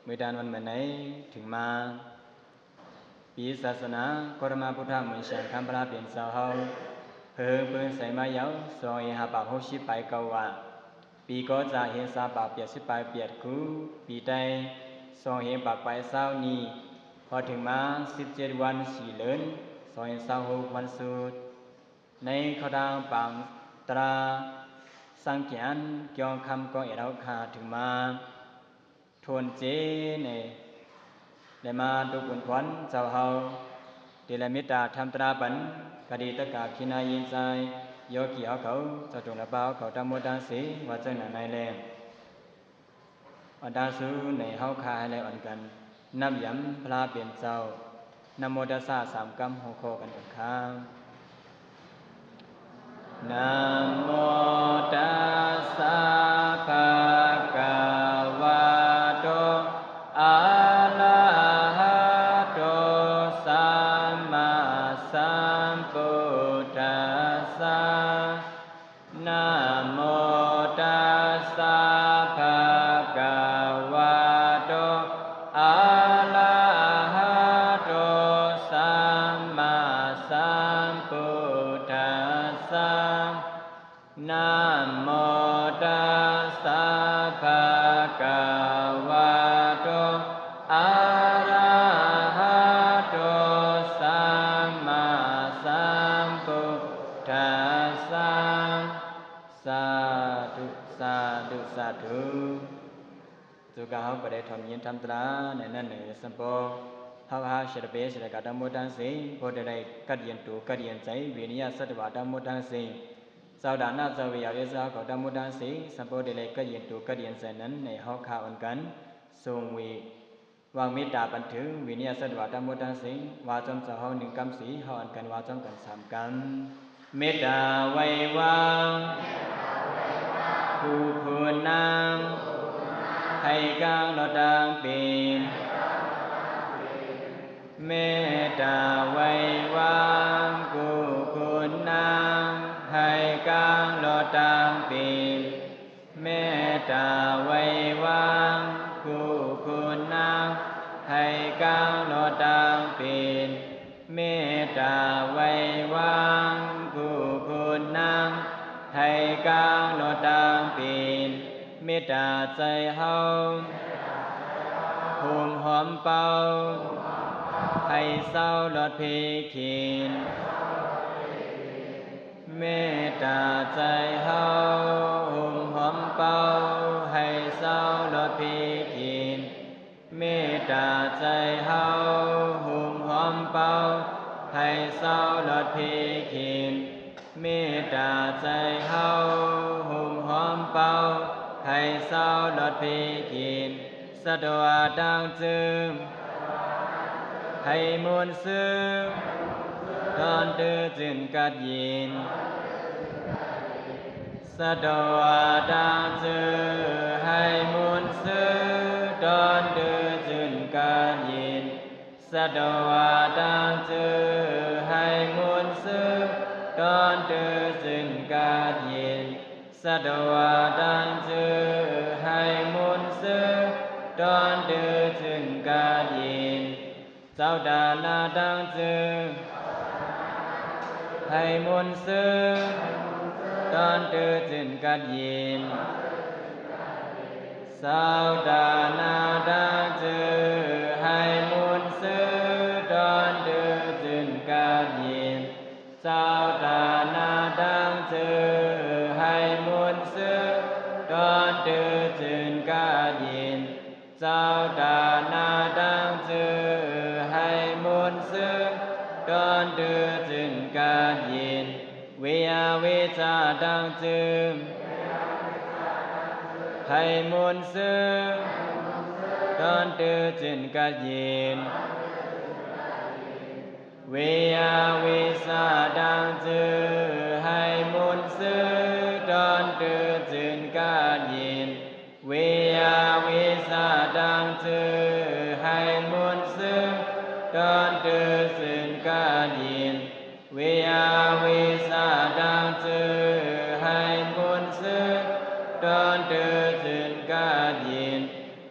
ມື້ດານວັນເມື່ອໃນ ເຖິງມາ ປີສາສະໜາ ກໍຕະມະພຸດທະ ໝູນສາງຄຳພະລາເປັນເຈົ້າເຮົາ ເພິ່ງເພິ່ງໃສມາຍາວ ສອງພັນຫ້າຮ້ອຍຫົກສິບປາຍເກົ້າວາ ປີກໍຈະເຮັດສາມປາຍແປດສິບປາຍແປດຄູ ປີໄຕ ສອງພັນຫ້າຮ້ອຍປາຍຊາວນີ້ ພໍເຖິງມາ ສິບເຈັດວັນ ສີ່ເດືອນ ສອງພັນຊາວຫົກ ວັນສຸກ ໃນເຂົ້າທາງປາງຕາລາ ສັງຂຽນ ກ່ຽວຄຳກອງແອດເຮົາຂ້າ ເຖິງມາ ໂທນເຈ ແນ ແລະ ມາຕຸກບຸນພອນເຈົ້າເຮົາ ທີ່ໄດ້ເມດຕາທຳຕາລາປັນ ກະດີຕະກາຄີນາຍິນໃຈ ໂຍກີເຮົາເຂົາ ເຈົ້າຈົງລະພາເຮົາເຂົາທັງໝົດທັງສິ້ນ ວ່າຈັ່ງນັ້ນໃນແລງ ອັນຕາສູນໃນເຮົາຂ້າໃຫ້ໄດ້ອ່ອນກັນ ນຳຢຳພະລາເປັນເຈົ້າ ນະໂມຕັດສະ ສາມກຳໂຮຄໍກັນກ່ອນຄ່າ. ນະໂມຕັດສະ ພະຄະວະໂຕ ອະລະຫະໂຕ ສຳມາສຳພຸດທັດສະ. ນະໂມຕັດສະ ພະຄະວະໂຕ ອະລະຫະໂຕ ສຳມາສຳພຸດທັດສະ. ນະໂມຕັດສະ ພະຄະວະໂຕ ອະລະຫະໂຕ ສຳມາສຳພຸດທັດສະ. ສາທຸ ສາທຸ ສາທຸ. ສຸກາເຮົາກໍໄດ້ທຳຍິນທຳຕາລາໃນນັ້ນເນີ ສຳໂພ ພະວະຫະສິລະເປ ສິລະກະທັງໝົດທັງສິ້ນ ພໍໄດ້ໄດ້ກັດເຢັນໂຕ ກັດເຢັນໃຈ ວິລິຍະສັດຕະວະທັງໝົດທັງສິ້ນ ເຈົ້າດານະ ເຈົ້າວິຍາວິສາເຂົາທັງໝົດທັງສິ້ນ ສຳໂພໄດ້ໄດ້ກັດເຢັນໂຕ ກັດເຢັນໃຈນັ້ນ ໃຫ້ເຮົາຂ້າອ່ອນກັນ ສົ່ງວິ ວາງເມດຕາປັນເຖິງ ວິນະຍາສັດຕະວາທັງໝົດທັງສິ້ນ ວ່າຈອມເຈົ້າເຮົາໜຶ່ງກຳສີ່ ເຮົາອັນກັນວ່າຈອມກັນສາມກຳ. ເມດຕາໄຫວ້ວາງ ຜູ້ຄຸນນາງ ໃຫ້ກາງລອດຕ່າງເປັນ. ເມດຕາໄຫວ້ວາງ ຜູ້ຄຸນນາງ ໃຫ້ກາງລອດຕ່າງເປັນ. ເມດຕາໄຫວ້ວາງ ຜູ້ຄຸນນາງ ໃຫ້ກາງລອດຕ່າງເປັນ. ເມດຕາໄຫວ້ວາງ ຜູ້ຄຸນນາງ ໃຫ້ກາງລອດຕ່າງເປັນ. ເມດຕາໃຈເຮົາ ໂຮມຫອມເປົ່າ ໃຫ້ເຊົາລອດພິກິນ. ເມດຕາໃຈເຮົາ ໂຮມຫອມເປົ່າ ໃຫ້ເຊົາລອດພິກິນ. ເມດຕາໃຈເຮົາ ໂຮມຫອມເປົ່າ ໃຫ້ເຊົາລອດພິກິນ. ເມດຕາໃຈເຮົາ ໂຮມຫອມເປົ່າ ໃຫ້ເຊົາລອດພິກິນ. ສັດຕະວາຕັ້ງຈື່ ໃຫ້ມ່ວນຊື່ນ ຕ້ອນຕື້ຈືນກັດເຢັນ. ສັດຕະວາຕັ້ງຈື່ ໃຫ້ມ່ວນຊື່ນ ຕ້ອນຕື້ຈືນກັດເຢັນ. ສັດຕະວາຕັ້ງຈື່ ໃຫ້ມ່ວນຊື່ນ ຕ້ອນຕື້ຈືນກັດເຢັນ. ສັດຕະວາຕັ້ງຈື່ ໃຫ້ມ່ວນຊື່ນ ຕ້ອນຕື້ຈືນກັດເຢັນ. ເຈົ້າຕານາຕັ້ງຈື່ ໃຫ້ມ່ວນຊື່ນ ຕ້ອນຕື້ຈືນກັດເຢັນ. ເຈົ້າຕານາຕັ້ງຈື່ ໃຫ້ມ່ວນຊື່ນ ຕ້ອນຕື້ຈືນກັດເຢັນ. ເຈົ້າຕານາຕັ້ງຈື່ ໃຫ້ມ່ວນຊື່ນ ຕ້ອນຕື້ຈືນກັດເຢັນ. ເຈົ້າຕານາຕັ້ງຈື່ ໃຫ້ມ່ວນຊື່ນ ຕ້ອນຕື້ຈືນກັດເຢັນ. ວິຍາວິສາຕັ້ງຈື່ ໃຫ້ມ່ວນຊື່ນ ຕ້ອນຕື້ຈືນກັດເຢັນ. ວິຍາວິສາຕັ້ງຈື່ ໃຫ້ມ່ວນຊື່ນ ຕ້ອນຕື້ຈືນກັດເຢັນ. ວິຍາວິສາຕັ້ງຈື່ ໃຫ້ມ່ວນຊື່ນ ຕ້ອນຕື້ຈືນກັດເຢັນ. ວິຍາວິສາຕັ້ງຈື່ ໃຫ້ມ່ວນຊື່ນ ຕ້ອນຕື້ຈືນກັດເຢັນ.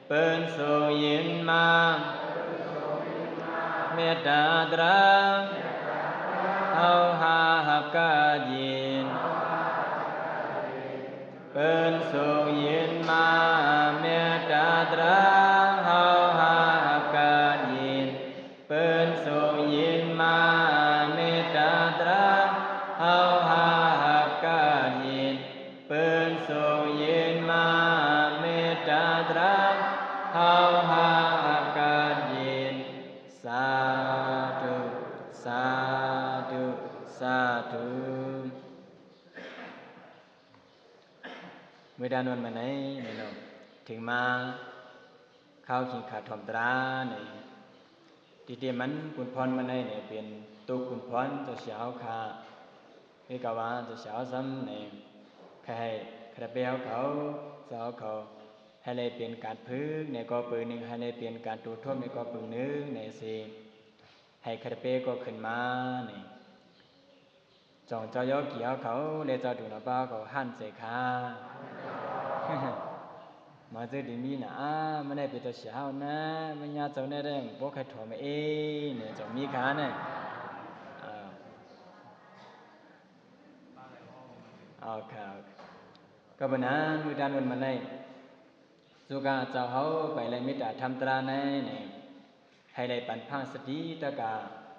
ເປີນໂຊຍິນມາ ເມດຕາຕຣາ ເຮົາຫາຮັບກະຍິນ. ເປີນໂຊຍິນມາ ເມດຕາຕຣາ ເຮົາຫາຮັບກະຍິນ. ເປີນໂຊຍິນມາ ເມດຕາຕຣາ ເຮົາຫາຮັບກະຍິນ. ເປີນໂຊຍິນມາ ເມດຕາຕຣາ ເຮົາຫາຮັບກະຍິນ. ສາທຸ ສາທຸ ສາທຸ. ມື້ດານວັນມາໃນນີ້ເນາະ ເຖິງມາຄາວກິນຂ້າວຖອມຕຣານີ້ ທີ່ເຕມມັນປຸນພອນມາໃນນີ້ ເປັນຕຸກປຸນພອນເຈົ້າເສຍເຮົາຂ້າ ຄືກະວ່າເຈົ້າເສຍເຮົາຊ້ຳນີ້ ໃຫ້ ໃຫ້ໄປເຮົາເຂົາ ເຈົ້າເຮົາເຂົາ ໃຫ້ໄດ້ເປັນການຝຶກໃນກໍປຶງໜຶ່ງ ໃຫ້ໄດ້ເປັນການຕູທົບໃນກໍປຶງໜຶ່ງໃນຊິ ໃຫ້ຄາດາເປກໍຂຶ້ນມານີ້ ຈອງເຈົ້າໂຍກີເຮົາເຂົາ ແລະ ເຈົ້າດູນອາປາເຂົາຫັນໃສ່ຂ້າ ມາເຈີດີມີນະ ອາ ມາໄດ້ເປັນເຈົ້າເສຍເຮົານະ ມາຍາເຈົ້າແນ່ໄດ້ບໍ່ໃຄຖອມເອ ນີ້ ເຈົ້າມີຂ້ານະ ເອົາ ເອົາ ກໍເປັນນັ້ນ ມື້ດານວັນມາໃນ ສຸກາເຈົ້າເຮົາໄປແລະເມດຕາທຳຕະລາໃນນີ້ ໃຫ້ໄດ້ປັນພາສະຕິຕະກະ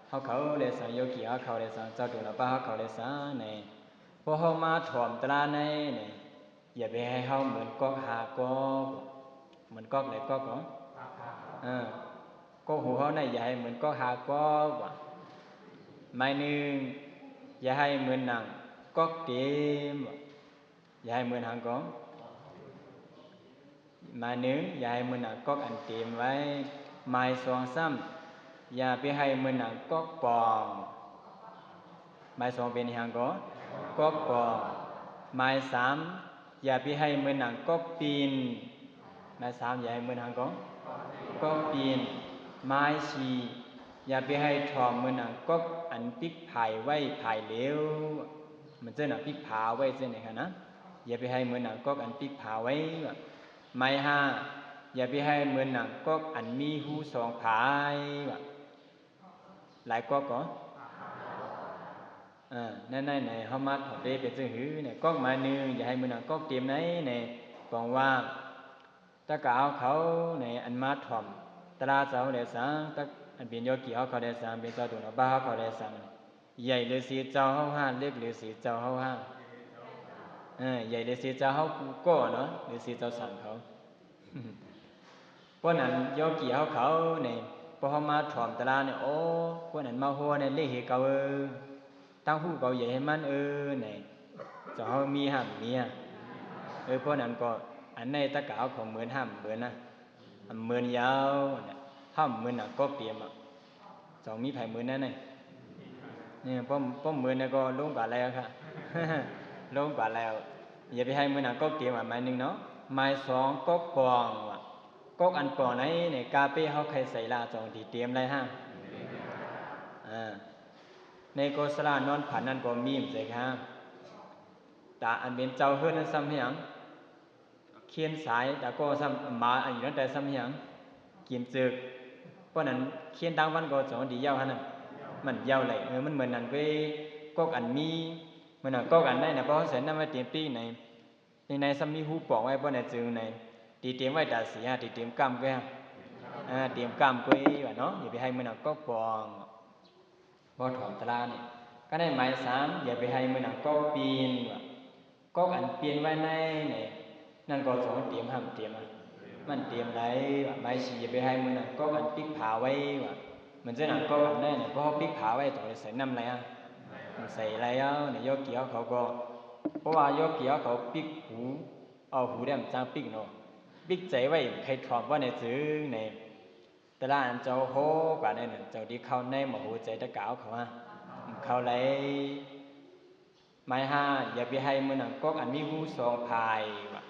ເຮົາເຂົາແລະສັງ ໂຍກີເຮົາເຂົາແລະສັງ ເຈົ້າຕຸລະປາເຮົາເຂົາແລະສັງນີ້ ພວກເຮົາມາຖອມຕະລາໃນນີ້ ຢ່າໄປໃຫ້ເຮົາເໝືອນກອກຫ້າກອກ ເໝືອນກອກໃດກອກກໍ ເອີ ກອກຫູເຮົານີ້ຢ່າໃຫ້ເໝືອນກອກຫ້າກອກວ່າ ໝາຍໜຶ່ງ ຢ່າໃຫ້ເໝືອນໜັງກອກເຕັມ ຢ່າໃຫ້ເໝືອນຫາງກອງ ໝາຍໜຶ່ງ ຢ່າໃຫ້ເໝືອນໜັງກອກອັນເຕັມໄວ້ ໝາຍສອງຊ້ຳ ຢ່າໄປໃຫ້ເໝືອນໜັງກອກປ່ອງ ໝາຍສອງເປັນຫຍັງກໍ ກອກປ່ອງ ໝາຍສາມ ຢ່າໄປໃຫ້ເໝືອນໜັງກອກປິ່ນ ໝາຍສາມ ຢ່າໃຫ້ເໝືອນຫາງກອງ ກອກປິ່ນ ໝາຍສີ່ ຢ່າໄປໃຫ້ຖອມເໝືອນໜັງກອກອັນປິກພາຍໄວ້ພາຍເຫຼວ ມັນເອີ້ນວ່າປິກພາໄວ້ເຊັ່ນນີ້ຫັ້ນນະ ຢ່າໄປໃຫ້ເໝືອນໜັງກອກອັນປິກພາໄວ້ວ່າ ໝາຍຫ້າ ຢ່າໄປໃຫ້ເໝືອນໜັງກອກອັນມີຫູສອງພາຍວ່າ ຫຼາຍກອກກໍ ເອີ ໃນ ໃນ ໃນ ເຮົາມາຖອມເດເປັນຈັ່ງຫື ໃນກອກໝາຍໜຶ່ງ ຢ່າໃຫ້ເໝືອນໜັງກອກເຕັມໃນ ໃນ ປອງວ່າ ຕະກະເຮົາເຂົາໃນອັນມາຖອມຕະລາເຈົ້າແລະສັງ ຕະ ອັນເປັນໂຍກີເຮົາເຂົາແລະສັງ ເປັນເຈົ້າຕຸນອາປາເຮົາເຂົາແລະສັງ ໃຫຍ່ຫຼືສີເຈົ້າເຮົາຫາ ເລັກຫຼືສີເຈົ້າເຮົາຫາ ເອີ ໃຫຍ່ຫຼືສີເຈົ້າເຮົາກູ່ກໍເນາະ ຫຼືສີເຈົ້າສັງເຂົາ ພວກນັ້ນໂຍກີເຮົາເຂົາໃນ ພວກເຮົາມາຖອມຕະລາໃນ ໂອ ພວກນັ້ນມາຫົວໃນເລກເຮເຂົາເອີ ຕັ້ງຫູເຂົາໃຫຍ່ໃຫ້ມັນເອີ ໃນ ເຈົ້າເຮົາມີຫ້າມເມຍ ເອີ ພວກນັ້ນກໍ ອັນໃນຕະກະເຮົາເຂົາເໝືອນຫ້າມເໝືອນນະ ເໝືອນຍາວ ຫ້າມເໝືອນນະ ກໍປຽມອະ ເຈົ້າມີໃຜເໝືອນແນ່ໃນ ນີ້ ປ້ອມ ປ້ອມເໝືອນນະກໍລົງກວ່າແລ້ວຄ່ະ ລົງກວ່າແລ້ວ ຢ່າໄປໃຫ້ເໝືອນນະ ກໍປຽມອະ ໝາຍໜຶ່ງເນາະ ໝາຍສອງ ກໍປ່ອງວ່າ ກອກອັນປ່ອງໃນ ໃນກາເປ້ເຮົາໄຄໃສ່ລາຈອງທີ່ຕຽມໄດ້ຮະ ອາ ໃນກໍສະລານອນຝັນນັ້ນກໍມີມໃສ່ຄ່ະ ຕາອັນເປັນເຈົ້າເຮືອນນັ້ນຊ້ຳຫຍັງ ຄຽນສາຍ ຕາກໍຊ້ຳ ໝາອັນຢູ່ນັ້ນແຕ່ຊ້ຳຫຍັງ ກິນເຈິກ ເພາະນັ້ນຄຽນຕ່າງວັນກໍຈອງດີຢາວຫັ້ນນະ ມັນຢາວໄຫຼ ເອີ ມັນເໝືອນນັ້ນເວີຍ ກອກອັນມີ ເໝືອນນັ້ນ ກອກອັນໃນນະ ເພາະເຮົາໃສ່ນ້ຳໄວ້ເຕັມປີກໃນ ໃນ ໃນຊ້ຳມີຫູປ່ອງໄວ້ ບໍ່ໃນຈຶ່ງໃນ ຕີເຕັມໄວ້ຕາສີຫາ ຕີເຕັມກ້າມກ້ວຍຫາ ອາ ເຕັມກ້າມກ້ວຍວ່າເນາະ ຢ່າໄປໃຫ້ເໝືອນນະ ກອກປ່ອງ ບໍ່ຖອມຕະລານີ້ ກໍໄດ້ໝາຍສາມ ຢ່າໄປໃຫ້ເໝືອນນະ ກອກປິ່ນວ່າ ກອກອັນປ່ຽນໄວ້ໃນ ໃນ ນັ້ນກໍຈອງເຕັມຫ້າມເຕັມ ມັນເຕັມໄດ້ວ່າ ໝາຍສີ່ ຢ່າໄປໃຫ້ເໝືອນນະ ກອກອັນປິກຜາໄວ້ວ່າ ມັນຈະນະ ກອກອັນໃນນະ ເພາະເຮົາປິກຜາໄວ້ ຕ້ອງໄດ້ໃສ່ນ້ຳໄຫຼ ມັນໃສ່ໄຫຼເອົາໃນ ໂຍກີເຮົາເຂົາກໍ ເພາະວ່າໂຍກີເຮົາເຂົາປິກຫູ ເອົາຫູໄດ້ ມັນຈັ່ງປິກເນາະ ປິກໃຈໄວ້ ໃຫ້ຖອມວ່າໃນຈຶ່ງໃນ ແຕ່ລະອັນເຈົ້າໂຮກວ່າໃນນັ້ນ ເຈົ້າທີ່ເຂົ້າໃນມະໂຫໃຈຕະກາວເຂົາຫາ ເຂົ້າໄຫຼ ໝາຍຫ້າ ຢ່າໄປໃຫ້ເໝືອນນະ ກອກອັນມີຫູສອງພາຍວ່າ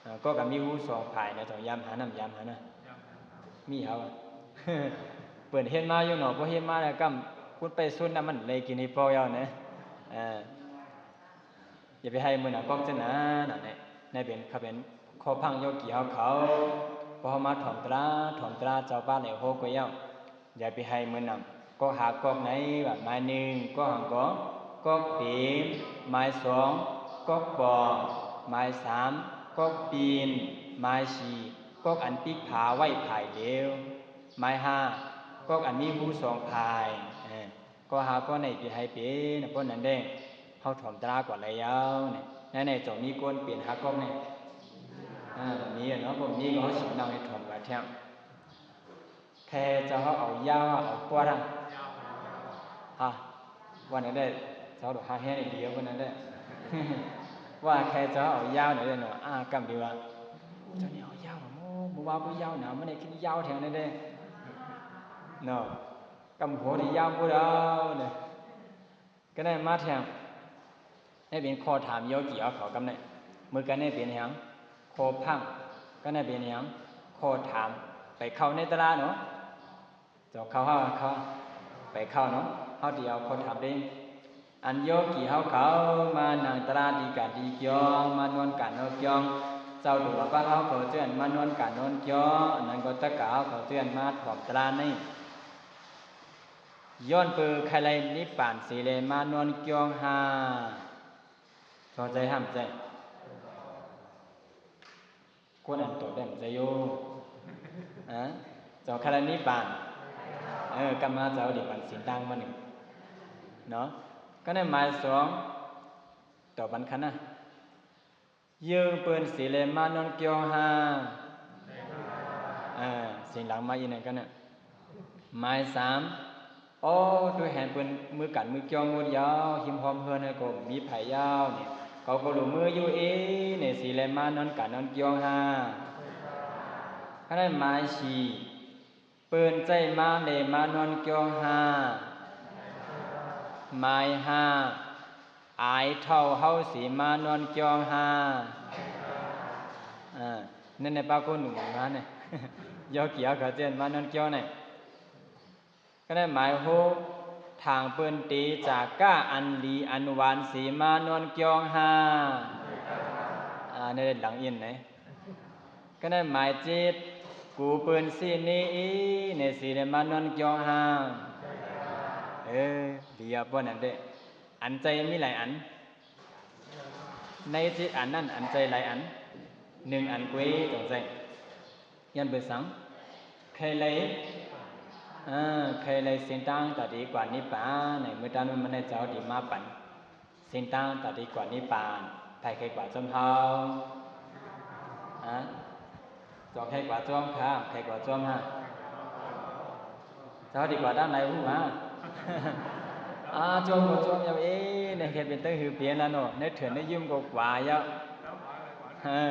ເອີ ກອກອັນມີຫູສອງພາຍນະ ຕ້ອງຢາມຫານຳ ຢາມຫານະ ມີເຮົາ ເພິ່ນເຮັດມາຢູ່ເນາະ ບໍ່ເຮັດມາແລ້ວກຳ ຄຸນໄປຊຸນນະ ມັນເລີຍກິນໃຫ້ພວກເຮົານະ ເອີ ຢ່າໄປໃຫ້ເໝືອນນະ ກອກຈັ່ງນັ້ນນະ ໃນ ໃນເປັນ ເຂົາເປັນຂໍ້ພັງໂຍກີເຮົາເຂົາ ພໍເຮົາມາຖອມຕະລາ ຖອມຕະລາເຈົ້າປາດແລ້ວ ໂຮກວ່າແລ້ວ ຢ່າໄປໃຫ້ເໝິນນຳ ກອກຫ້າກອກໃນວ່າ ໝາຍໜຶ່ງ ກອກຫຍັງກໍ ກອກເປັນ, ໝາຍສອງ ກອກປ່ອງ, ໝາຍສາມ ກອກປິ່ນ, ໝາຍສີ່ ກອກອັນປິກຝາໄວ້ພາຍເດວ, ໝາຍຫ້າ ກອກອັນມີຮູສອງພາຍ. ເອີ ກໍຫາກໍໃນທີ່ໃຫ້ເປັນ ເພາະນັ້ນເດ້ ເຮົາຖອມຕະລາກວ່າໄລຍາວນີ້ ໃນໃນຈອງມີກົນເປັນຫາກອກນີ້ ອາ ມີເນາະ ບໍ່ມີກໍເຮົາຊິນັ່ງໃຫ້ຖອມກວ່າແທ້. ແຄ່ເຈົ້າເຮົາເອົາຍາວ ເອົາກວ້າງ ຮະ ວ່ານັ້ນເດ້ ເຈົ້າດອກຫາແຮງດີວ່ານັ້ນເດ້ ວ່າແຄ່ເຈົ້າເຮົາເອົາຍາວນີ້ເດ້ເນາະ ອາ ກຳດີວ່າ ເຈົ້ານີ້ເອົາຍາວ ໂອ້ ບໍ່ວ່າບໍ່ຍາວນະ ມັນໄດ້ຂຶ້ນຍາວແທ້ນັ້ນເດ້ເນາະ. ກຳຫົວທີ່ຍາມຜູ້ດາວນີ້ ກໍໄດ້ມາແທງ ໄດ້ເປັນຂໍ້ຖາມໂຍກີເອົາເຂົ້າກັບໄດ້ ມື້ກັນໄດ້ເປັນຫຍັງ ຂໍ້ພັງ ກໍໄດ້ເປັນຫຍັງ ຂໍ້ຖາມ ໄປເຂົ້າໃນຕະລາເນາະ ເຈົ້າເຂົ້າ ເຮົາເຂົ້າ ໄປເຂົ້າເນາະ ເຮົາທີ່ເອົາຂໍ້ຖາມເດ້ ອັນໂຍກີເຮົາເຂົ້າມານັ່ງຕະລາທີ່ການທີ່ກຽວ ມານອນການນອນກຽວ ເຈົ້າຕົວປະເຮົາເຂົ້າເຈື່ອນມານອນການນອນກຽວ ອັນນັ້ນກໍຕະກາເຮົາເຂົ້າເຈື່ອນມາຖອມຕະລານີ້ ຍ້ອນເປີໃຄ່ໄລ່ນິບປານເສແລມານອນກຽວຫາ ເຂົ້າໃຈຫ້າມໃຈ ຄົນອັນຕົວແບບໃຈໂຍ ອາ ເຈົ້າຄາລະນິບານ ເອີ ກັບມາເຈົ້າດີບັນສິນຕ່າງມາໜຶ່ງເນາະ ກໍໃນໝາຍສອງ ຕໍ່ບັນຄັນນະ ເຢີງເປີນເສແລມານອນກຽວຫາ ເອີ ເສຍງຫຼັງມາອີກນັ້ນກັນນະ ໝາຍສາມ ໂອ້ ໂຕແຮນເພິ່ນມືກັນມືກຽວໝົດຍາວ ຮິມຮອມເຮືອນກໍມີໃຜຍາວນີ້ ເຂົາກໍລົງມືຢູ່ເອ ໃນສີແລມານອນການນອນກຽວຫາ ອັນນັ້ນໝາຍສີ່ ເປີນໃຈມາແລມານອນກຽວຫາ ໝາຍຫ້າ ອາຍເຖົ້າເຮົາສີມານອນກຽວຫາ ອາ ນັ້ນແຫຼະ ປາໂກໜຸ່ມມານີ້ ຢອກກຽວເຂົາເຈົ້າມານອນກຽວນີ້ ກໍໄດ້ໝາຍຫົກ ທາງເພິ່ນເຕຈາກກະອັນຫຼີອັນຫວານສີມານອນກຽວຫາ ອາ ໃນຫຼັງອິນໃນ ກໍໄດ້ໝາຍເຈັດ ກູເພິ່ນສີເນອີ ໃນສີໄດ້ມານອນກຽວຫາ ເອີ ດີອະ ປານນັ້ນເດ້ ອັນໃຈມີຫຼາຍອັນ ໃນເຈັດອັນນັ້ນ ອັນໃຈຫຼາຍອັນ ໜຶ່ງອັນເກວຈອງໃຈ ຍ້ອນເປັນສັງ ໄຄໄລ ເອີ ໄຄໄລເສັ້ນທາງຕາດີກວ່ານິບປານ ໃນມື້ຕານມື້ມາໃນເຈົ້າດີມາປັນ ເສັ້ນທາງຕາດີກວ່ານິບປານ ໃຜໄຄກວ່າຈອມເຮົາ ຮະ ຈອງໄຄກວ່າຈອມຂ້າ ໃຄກວ່າຈອມຮະ ເຈົ້າດີກວ່າດ້ານໃດຮູ້ມາ ອາ ຈອມກໍຈອມຍາວເອ ໃນເຂດເປັນຕັ້ງຫືອເປັນລະເນາະ ໃນເຖື່ອນໃນຢືມກໍກວ່າຍາວ ເອີ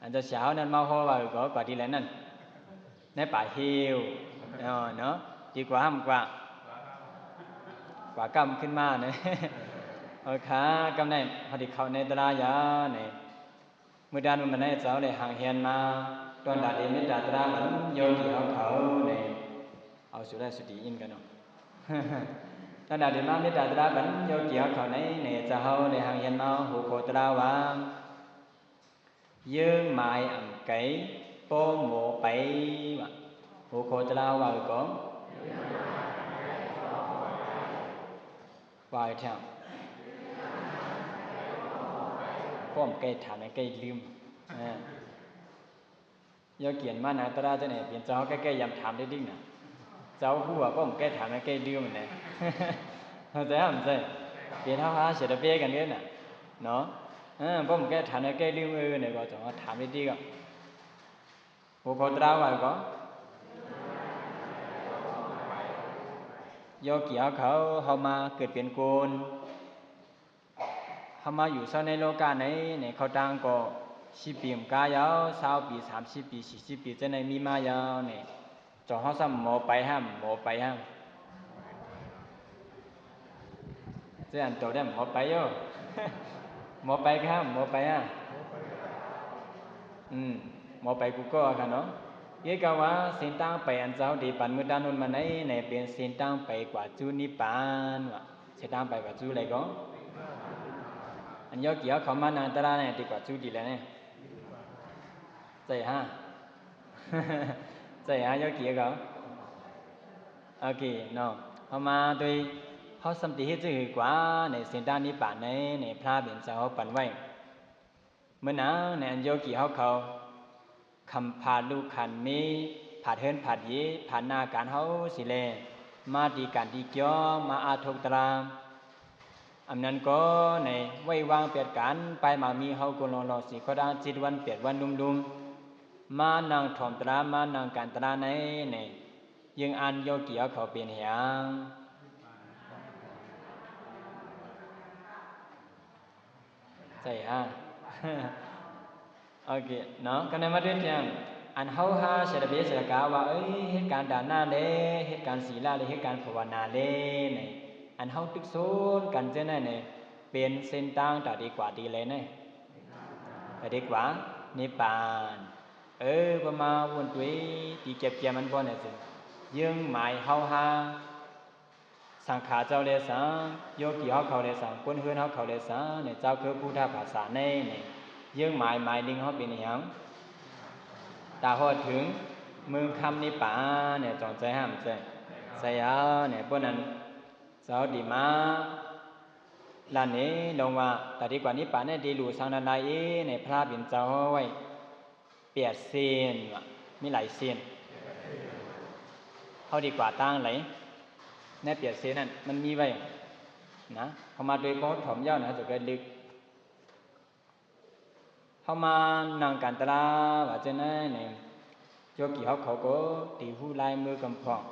ອັນເຈົ້າສາວນັ້ນມາຮໍວ່າກໍກວ່າດີແລະນັ້ນ ໃນປ່າເຫວເນາະ ດີກວ່າຫ້າມກວ່າ ກວ່າກ້ຳຂຶ້ນມາເນາະ ໂອເຄ ກຳໄດ້ ເຮົາໄດ້ເຂົ້າໃນຕະລາຢາໃນ ມື້ດານມື້ມາໃນເຈົ້າໄດ້ຮ່າງຮຽນມາ ຕອນດາເດເມດຕາຕະລາບັນໂຍກີເຮົາເຂົາໃນ ເອົາສຸໄລສຸຕີອິນກັນເນາະ ຕອນດາເດມາເມດຕາຕະລາບັນໂຍກີເຮົາເຂົາໃນ ໃນເຈົ້າເຮົາໄດ້ຮ່າງຮຽນມາ ຫົວຂໍ້ຕະລາວ່າ ເຢີ້ງໝາຍອຳໄກ ປໍໝໍໄປ ວ່າ ຫົວຂໍ້ຕະລາວ່າກໍ ວ່າແທ້ ປ້ອມໄກຖາມໃຫ້ໄກລືມ ເອີ ຢ່າກຽນມານາຕະລາຈັ່ງໃດ ເປັນເຈົ້າເຮົາໃກ້ໆ ຢາມຖາມໄດ້ດິກນະ ເຈົ້າຮູ້ວ່າປ້ອມໄກຖາມໃຫ້ໄກລືມນະ ເຂົ້າໃຈບໍ່? ເປັນເຮົາຫາເສຍດາເປກັນເດ້ນະ ເນາະ ເອີ ປ້ອມໄກຖາມໃຫ້ໄກລືມ ເອີ ໃນກໍຈະມາຖາມໄດ້ດິກ ຫົວຂໍ້ຕະລາວ່າກໍ ໂຍກີເຮົາເຂົາ ເຮົາມາເກີດເປັນຄົນ ເຮົາມາຢູ່ເຊົາໃນໂລກາໃນ ໃນເຂົາຕ່າງກໍສິບປີມັນກະຍາວ ຊາວປີ ສາມສິບປີ ສີ່ສິບປີ ຈັ່ງໃດມີມາຍາວນີ້ ເຈົ້າເຮົາຊ້ຳໝໍໄປຫ້າມ ໝໍໄປຫ້າມ ເຈົ້າອັນໂຕໄດ້ໝໍໄປໂຍ ໝໍໄປກະຫ້າມ ໝໍໄປຫ້າມ ອືມ ໝໍໄປກູກໍກະເນາະ ເກກະວ່າເສັ້ນທາງໄປອັນເຈົ້າເຮົາໄດ້ປັນມື້ຕາໂນນມາໃນ ໃນເປັນເສັ້ນທາງໄປກວ່າຈຸນິບປານວ່າ ເສັ້ນທາງໄປກວ່າຈຸໃດກໍ ອັນໂຍກີເຮົາເຂົ້າມານັ່ງຕະລາໃນ ດີກວ່າຈຸດີແລ້ວນີ້ ໃຈຫາ ໃຊ່ຫາໂຍກີເຂົາ. ໂອເຄເນາະ, ເຮົາມາໂດຍ ເຮົາສ່ຳຕິເຮັດຈັ່ງໃດກວ່າ ໃນເສັ້ນທາງນິບພານໃນ ໃນພະເປັນເຈົ້າເຮົາປັນໄວ້. ເມື່ອນາງໃນອັນໂຍກີເຮົາເຂົາ ຄຳພາດລູກຂັນມີ ພາດເຮືອນພາດເຍ ພາດໜ້າການເຮົາຊິແລ ມາຕີການຕີກ່ຽວ ມາອາທົກຕະລາ ອຳນັ້ນກໍໃນໄວ້ວາງແປດການ ປາຍມາມີເຮົາກົນລອງໆ ສີ່ຂໍ້ດາງ ເຈັດວັນແປດວັນລຸມໆ ມານັ່ງຖອມຕະລາ ມານັ່ງການຕະລາໃນ ໃນ ເຢີ້ງອ່ານໂຍກີເຮົາເຂົາເປັນຫຍັງ? ໃຊ່ຫາ ໂອເຄເນາະ, ກໍໄດ້ມາດ້ວຍທຽງ ອັນເຮົາຫາສະດະເບສະດະກາວ່າ ເອີຍ ເຮັດການດານະເລ ເຮັດການສີລະເລ ເຮັດການພາວະນາເລ ໃນ ອັນເຮົາຕຶກສົນກັນເຈົ້ານັ້ນ ໃນ ເປັນເສັ້ນທາງຕາດີກວ່າຕີໃດໃນ ຕາດີກວ່ານິບພານ. ເອີ ປະມາວົນຕຸຍ ຕີກຽບກຽມມັນບໍ່ແນ່ເຊິ່ງ ເຢີ້ງໝາຍເຮົາຫາ ສັງຂາເຈົ້າແລສັງ ໂຍກີເຮົາເຂົາແລສັງ ຄົນເຮືອນເຮົາເຂົາແລສັງ ໃນເຈົ້າຄືພຸດທະພາສາໃນ ໃນເຍື່ອງໝາຍ ໝາຍໜຶ່ງເຮົາເປັນອີ່ຫຍັງ? ຕາຮອດເຖິງເມືອງຄຳນິບປານ ໃນຈອງໃຈຫ້າມໃຈ ໃຈເອົາ ໃນພວກນັ້ນ ເຈົ້າດີມາ ລານເນ ລົງວ່າ ຕາດີກວ່ານິບປານ ໃນດີຫຼູສັງນັ້ນລາເອ ໃນພະເປັນເຈົ້າເຮົາໄວ້ ແປດເຊນ ວ່າ ມີຫຼາຍເຊນ ເຮົາດີກວ່າຕ່າງຫຼາຍ ໃນແປດເຊນນັ້ນມັນມີໄວ້ນະ ເຮົາມາໂດຍບໍ່ຖອມຍາວນະ ເຮົາຈະໄປລຶກ ເຮົາມານັ່ງກັນຕະລາ ວ່າຈັ່ງໃດໃນ ໂຍກີເຮົາເຂົາກໍຕີຮູ້ລາຍມືກຳພອງ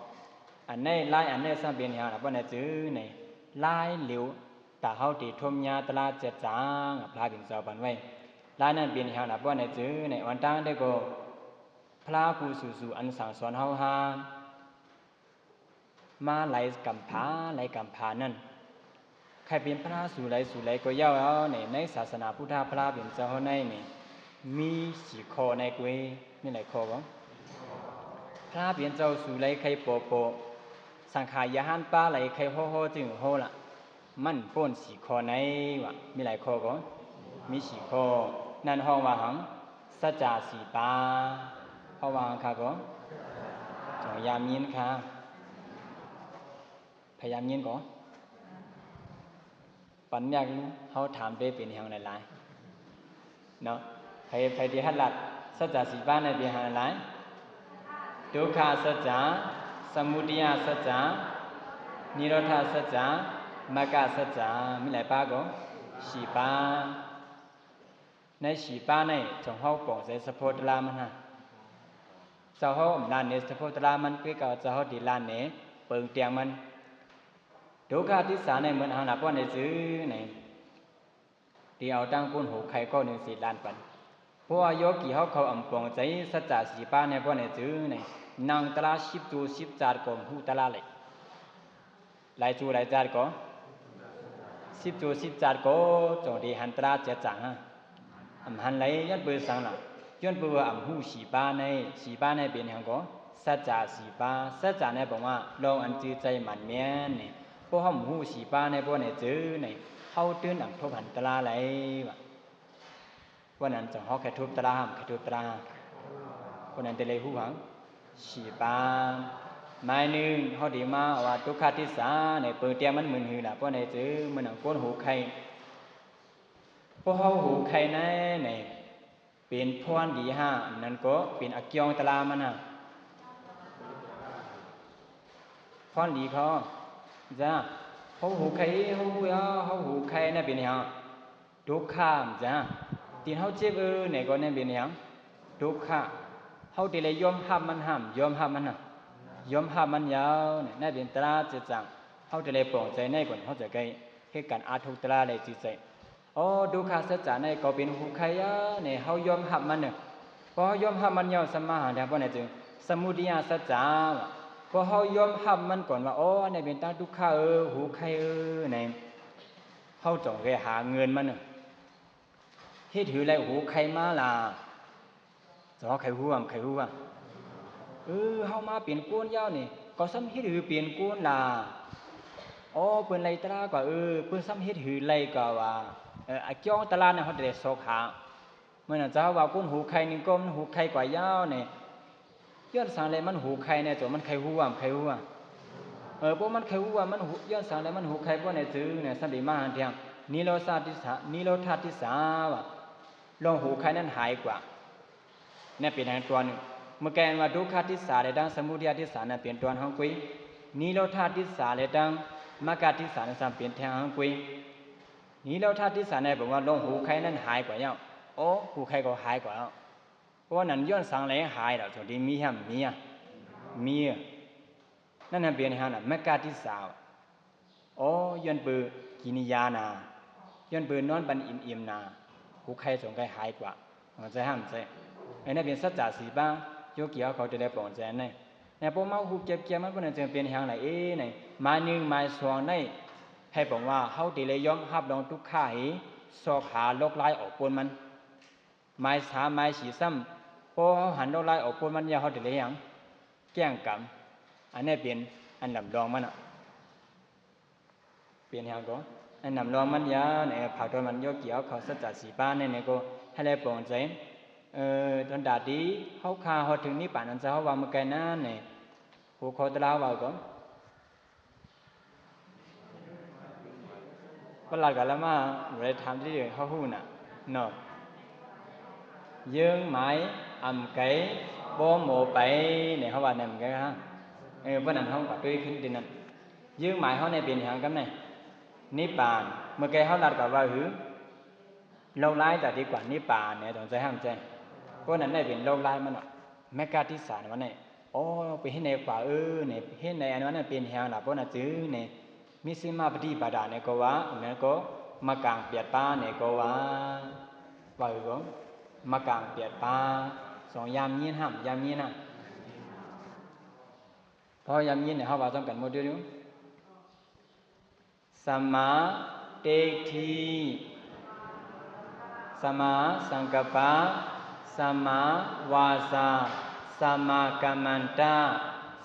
ອັນໃນລາຍອັນໃດສຳເປັນຫຍັງລະ ບໍ່ແນ່ຈື່ໃນລາຍຫຼຽວ ຕາເຮົາຕີທົມຍາຕະລາເຈັດຈາງ ພະເປັນເຈົ້າປັນໄວ້ ລາຍນັ້ນເປັນຫຍັງລະ ບໍ່ແນ່ຈື່ໃນ ອັນຕ່າງໃດກໍ ພະຜູ້ສູໆ ອັນສັ່ງສອນເຮົາຫາ ມາຫຼາຍກຳພາ ຫຼາຍກຳພານັ້ນ ໃຜເປັນພະສູຫຼາຍສູຫຼາຍກໍເຍົາເອົາ ໃນ ໃນສາສະໜາພຸດທະ ພະເປັນເຈົ້າເຮົາໃນນີ້ ມີສີ່ຂໍ້ໃນກຸຍ ມີຫຼາຍຂໍ້ບໍ່? ພະເປັນເຈົ້າສູຫຼາຍໃຄປໍປໍ ສັງຂາຍາຫານປາຫຼາຍໃຄຫໍຫໍຈຶ່ງຫໍລະ ມັນປົ້ນສີ່ຂໍ້ໃນ ວ່າມີຫຼາຍຂໍ້ກໍ ມີສີ່ຂໍ້ ນັ້ນຮ້ອງວ່າຫຍັງ? ສັດຈະສີ່ປາ ເຮົາວ່າຫຍັງຄະກໍ ຈອງຢາມຍິນຄະ ພະຍາຍາມຍິນກໍ ປັນຍາກ ເຮົາຖາມໄດ້ເປັນຫຍັງຫຼາຍໆ ເນາະ ໃຜ ໃຜທີ່ຮັດລັດ ສັດຈະສີ່ປາໃນເປັນຫຍັງຫຼາຍ? ທຸກຂະສັດຈະ ສະມຸດໄທຍະສັດຈະ ນິໂຣດຖະສັດຈະ ມັກກະສັດຈະ ມີຫຼາຍປາກໍ ສີ່ປາ ໃນສີ່ປາໃນ ເຈົ້າເຮົາປອງໃຈສະເພາະຕະລາມັນຫາ ເຈົ້າເຮົາອຳນາດໃນສະເພາະຕະລາມັນ ຄືເກົ່າເຈົ້າເຮົາດີລານໃນເປິງຕຽງມັນ ທຸກຂະທິດສາໃນເໝືອນຫາງລະ ບໍ່ແນ່ຈື່ໃນ ທີ່ເອົາຕັ້ງກົ້ນຫູໄຄກໍໜຶ່ງສິລ້ານປັນ ເພາະວ່າໂຍກີເຮົາເຂົາອຳປອງໃຈ ສັດຈະສີ່ປາໃນ ບໍ່ແນ່ຈື່ໃນ ນັ່ງຕະລາສິບໂຕສິບຈາດກໍຮູ້ຕະລາໄດ້ ຫຼາຍໂຕຫຼາຍຈາດກໍ ສິບໂຕສິບຈາດກໍ ຈອງໄດ້ຫັນຕະລາເຈັດຈາງຫາ ອຳຫັນໄລ ຍ້ອນເປີສັງລະ ຍ້ອນເປີວ່າອຳຮູ້ສີ່ປາໃນ ສີ່ປາໃນເປັນຫຍັງກໍ ສັດຈະສີ່ປາ ສັດຈະໃນບອກວ່າ ລອງອັນຈື່ໃຈໝັ້ນແມ່ນ ພວກເຮົາຮູ້ສີ່ປາໃນ ບໍ່ແນ່ຈື່ໃນ ເຮົາຕື່ນອຳທົບຫັນຕະລາໄລວ່າ ພວກນັ້ນຈະເຮົາໃຄທຸບຕະລາ ໃຄທຸບຕະລາ ພວກນັ້ນຈະໄດ້ຮູ້ຫຍັງ ສີ່ປາ ໝາຍໜຶ່ງ ເຮົາໄດ້ມາວ່າ ທຸກຂະທິດສາໃນ ເປີແຕ່ມັນໝື່ນຫືລະ ພວກນັ້ນຈະເໝືອນໜັງກົ້ນຫູໄຄ ພວກເຮົາຫູໄຄໃນ ໃນ ເປັນພອນດີຫ້າ ອັນນັ້ນກໍເປັນອາກຽວຕະລາມັນນະ ພອນດີເຂົາ ຈ້າ ເຮົາຫູໄຄ ເຮົາຫູ ເຮົາຫູໄຄນັ້ນເປັນຫຍັງ? ທຸກຂະ ຈ້າ ຕີນເຮົາເຈັບ ເອີ ແນວກໍນັ້ນເປັນຫຍັງ? ທຸກຂະ ເຮົາຈະໄດ້ຍອມຮັບມັນຫ້າມ ຍອມຮັບມັນນະ ຍອມຮັບມັນຍາວ ນັ້ນເປັນຕະລາເຈັດຈາງ ເຮົາຈະໄດ້ປອງໃຈໃນກ່ອນ ເຮົາຈະໄດ້ເຮັດການອາທຸກຕະລາໄດ້ຈິດໃຈ ອໍ ທຸກຂະສັດຈະໃນກໍເປັນຫູໄຄຍາ ໃນເຮົາຍອມຮັບມັນເນີ ພໍເຮົາຍອມຮັບມັນຍາວ ສຳມາຫານທາ ບໍ່ແນ່ຈຶ່ງ ສະມຸດໄທຍະສັດຈະ ພໍເຮົາຍອມຮັບມັນກ່ອນວ່າ ອໍ ອັນນີ້ເປັນຕາທຸກຂະເອີ ຫູໄຄເອີ ໃນ ເຮົາຈະໄປຫາເງິນມັນເນີ ເຮັດຫືໄດ້ຫູໄຄມາລະ ຈະເຮົາໄຄຫູ ໄຄຫູ ເອີ ເຮົາມາເປັນຄົນຍາວນີ້ ກໍສ່ຳເຮັດຫືເປັນຄົນລະ ອໍ ເພິ່ນໄລ່ຕະລາກວ່າ ເອີ ເພິ່ນສ່ຳເຮັດຫືໄລ່ກວ່າວ່າ ເອີ ອາກຽວຕະລານະ ເຮົາຈະໄດ້ຊອກຫາ ເມື່ອນັ້ນເຈົ້າວ່າຄົນຫູໄຄໜຶ່ງກໍມັນຫູໄຄກວ່າຍາວນີ້ ຍ້ອນສັງແລມັນຫູໄຄແນ່ ໂຕມັນໄຄຫູວ່າ ໄຄຫູວ່າ ເອີ ພວກມັນໄຄຫູວ່າ ມັນຫູ ຍ້ອນສັງແລມັນຫູໄຄພວກແນ່ຈື່ແນ່ ສຳເລັດມາຫານທຽງ ນິໂຣທາທິສາ ນິໂຣທາທິສາວ່າ ລອງຫູໄຄນັ້ນຫາຍກວ່າ. ນັ້ນເປັນຫາງຕົວໜຶ່ງ. ເມື່ອກີ້ອັນວ່າ ທຸກຂະທິສາ ແລະ ທັງສະມຸທັຍທິສາ ນັ້ນເປັນຕົວຫາງກຸຍ. ນິໂຣທາທິສາ ແລະ ທັງມັກກະທິສາ ນັ້ນຊ້ຳເປັນແທງຫາງກຸຍ. ນິໂຣທາທິສາ ນັ້ນແປວ່າ ລອງຫູໄຄນັ້ນຫາຍກວ່າແລ້ວ. ໂອ້ ຫູໄຄກໍຫາຍກວ່າແລ້ວ. ເພາະນັ້ນ ຍ້ອນສັງແລຫາຍແລ້ວ ໂຕທີ່ມີຫາມີ ມີ ນັ້ນນະ ເປັນຫຍັງລະ ມັກກະທິສາ. ໂອ້ ຍ້ອນເປີກິນຢານາ ຍ້ອນເປີນອນປັນອີ່ມໆນາ ຫູໄຄສອງໄຄຫາຍກວ່າ. ເຂົ້າໃຈຫາ ເຂົ້າໃຈ. ອັນນັ້ນເປັນສັດຈະສີ່ປາ ໂຍກີເຮົາເຂົ້າໃຈໄດ້ປອງໃຈອັນນີ້. ແນວພວກເຮົາຮູ້ກຽມໆມັນ ພວກນັ້ນຈຶ່ງເປັນຫຍັງລະເອ ໃນມາຍໜຶ່ງມາຍສອງໃນ ໃຫ້ບອກວ່າເຮົາໄດ້ລະຍອມຮັບລອງທຸກຂະ ໃຫ້ຊອກຫາລອກລາຍອອກປົນມັນ. ມາຍສາມມາຍສີ່ຊ້ຳ ພໍເຮົາຫັນລອກລາຍອອກປົນມັນແລ້ວ ເຮົາໄດ້ເຮັດຫຍັງ? ແກ້ງກຳ. ອັນນີ້ເປັນອັນລຳລອງມັນນະ. ເປັນຫຍັງກໍ? ອັນລຳລອງມັນຢ່າງ ເອີ ພາກຕອນມັນໂຍກີເຮົາເຂົ້າສັດຈະສີ່ປາແນ່ໆ ກໍໃຫ້ໄດ້ປອງໃຈ. ເອີ ຕອນຕາທີ່ເຮົາຄາຮອດເຖິງນິບປານ ອັນເຈົ້າເຮົາວ່າເມື່ອກີ້ນັ້ນແນ່ ຫົວຂໍ້ຕະລາວເວົ້າກໍ ປະຫຼາດກະລະມາ ບໍ່ໄດ້ຖາມທີ່ເຮົາຮູ້ນະເນາະ. ເຢິງໝາຍອຳໄກ ບໍ່ໂມໄປ ນີ້ເຮົາວ່ານັ້ນກະ ເອີ ເພາະນັ້ນເຮົາກະຕຸ້ຍຂຶ້ນທີ່ນັ້ນ. ເຢິງໝາຍເຮົານີ້ເປັນຫຍັງກັນແນ່? ນິບປານ. ເມື່ອກີ້ເຮົາລັດກະວ່າ ຫື ລອກລາຍຈາກທີ່ກວ່ານິບປານແນ່ ຕ້ອງໃຈຫ້າມໃຈ. ເພາະນັ້ນໄດ້ເປັນລອກລາຍມັນເນາະ ແມັກກະທິສານວ່າແນ່. ອໍ ໄປເຮັດໃນກວ່າ ເອີ ນີ້ເຮັດໃນອັນນັ້ນເປັນຫຍັງລະ ເພາະນັ້ນຈຶ່ງນີ້ ມິດຊິມາປະຕິປະດານີ້ກໍວ່າ ແມ່ນກໍ ມະກາງແປດປານີ້ກໍວ່າ ວ່າຄືກໍ ມະກາງແປດປາ ສອງຢ່າມຍິນຫ້າມ ຢ່າມຍິນນະ. ພໍຢ່າມຍິນນີ້ ເຮົາວ່າພ້ອມກັນໝົດຢູ່. ສະມາທິດຖິ ສະມາສັງກັບປະ ສະມາວາຈາ ສະມາກັມມັນຕະ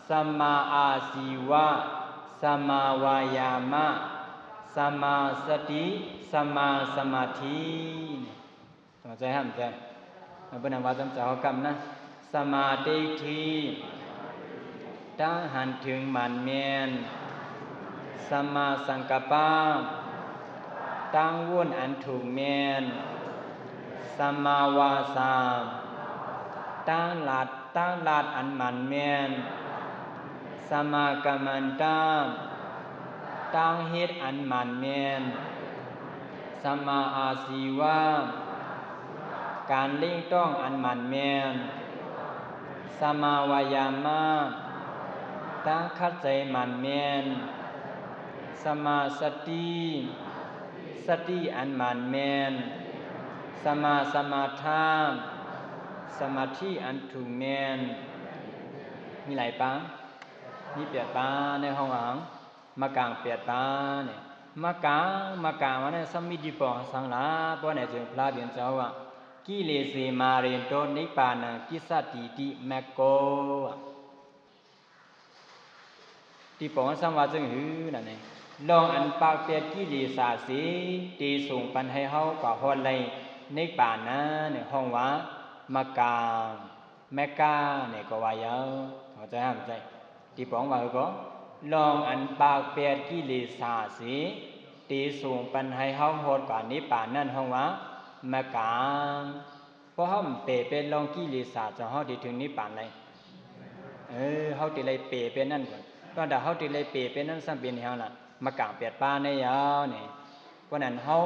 ສະມາອາຊີວະ ສະມາວາຍາມະ ສະມາສະຕິ ສະມາສະມາທິ. ເຂົ້າໃຈຫາ ເຈົ້າເພິ່ນນະວ່າຈຳເຈົ້າເຮົາກຳນະ ສະມາທິດຖິ ຕາງຫັນເຖິງໝັ້ນແມ່ນ ສະມາສັງກັບປະ ຕາງວຸ້ນອັນຖືກແມ່ນ ສະມາວາຈາ ຕາງລັດ ຕາງລັດອັນໝັ້ນແມ່ນ ສະມາກັມມັນຕະ ຕາງເຮັດອັນໝັ້ນແມ່ນ ສະມາອາຊີວະ ການເລັ່ງຕ້ອງອັນໝັ້ນແມ່ນ ສະມາວາຍາມະ ຕາງຂັດໃຈໝັ້ນແມ່ນ ສະມາສະຕິ ສະຕິອັນໝັ້ນແມ່ນ ສະມາສະມາທະ ສະມາທິອັນຖືກແມ່ນ. ມີຫຼາຍປາ ມີແປດປາໃນຫ້ອງອາງ ມະກາງແປດປານີ້ ມະກາງ ມະກາງວ່ານັ້ນ ສຳມິດດີປອງສັງລາ ເພາະໃນເຊິ່ງພະລາເປັນເຈົ້າວ່າ ກິເລເສມາເຣນໂຕ ນິບປານັງ ກິສສາຕີຕິ ແມັກໂກ ທີ່ປອງສັງວ່າຈຶ່ງຫືນະນີ້ ລອງອັນປາກແປດກິເລສາເສ ທີ່ສົ່ງປັນໃຫ້ເຮົາກວ່າຮອດໄດ້ນິບປານນັ້ນ ຮ້ອງວ່າ ມະກາງ ແມັກກາ ນີ້ກໍວ່າເຍົາ ເຂົ້າໃຈຫາ ເຂົ້າໃຈ. ທີ່ປອງວ່າຄືກໍ ລອງອັນປາກແປດກິເລສາເສ ທີ່ສົ່ງປັນໃຫ້ເຮົາຮອດກວ່ານິບປານນັ້ນ ຮ້ອງວ່າ ມະກາງ. ເພາະເຮົາແປເປັນລອງກິເລສາ ເຈົ້າເຮົາທີ່ເຖິງນິບປານໄດ້ ເອີ ເຮົາທີ່ໄດ້ແປເປັນນັ້ນກ່ອນ ຕອນຖ້າເຮົາທີ່ໄດ້ແປເປັນນັ້ນ ຊ້ຳເປັນຫຍັງລະ ມະກາງແປດປານໃນຍາວນີ້. ເພາະນັ້ນເຮົາ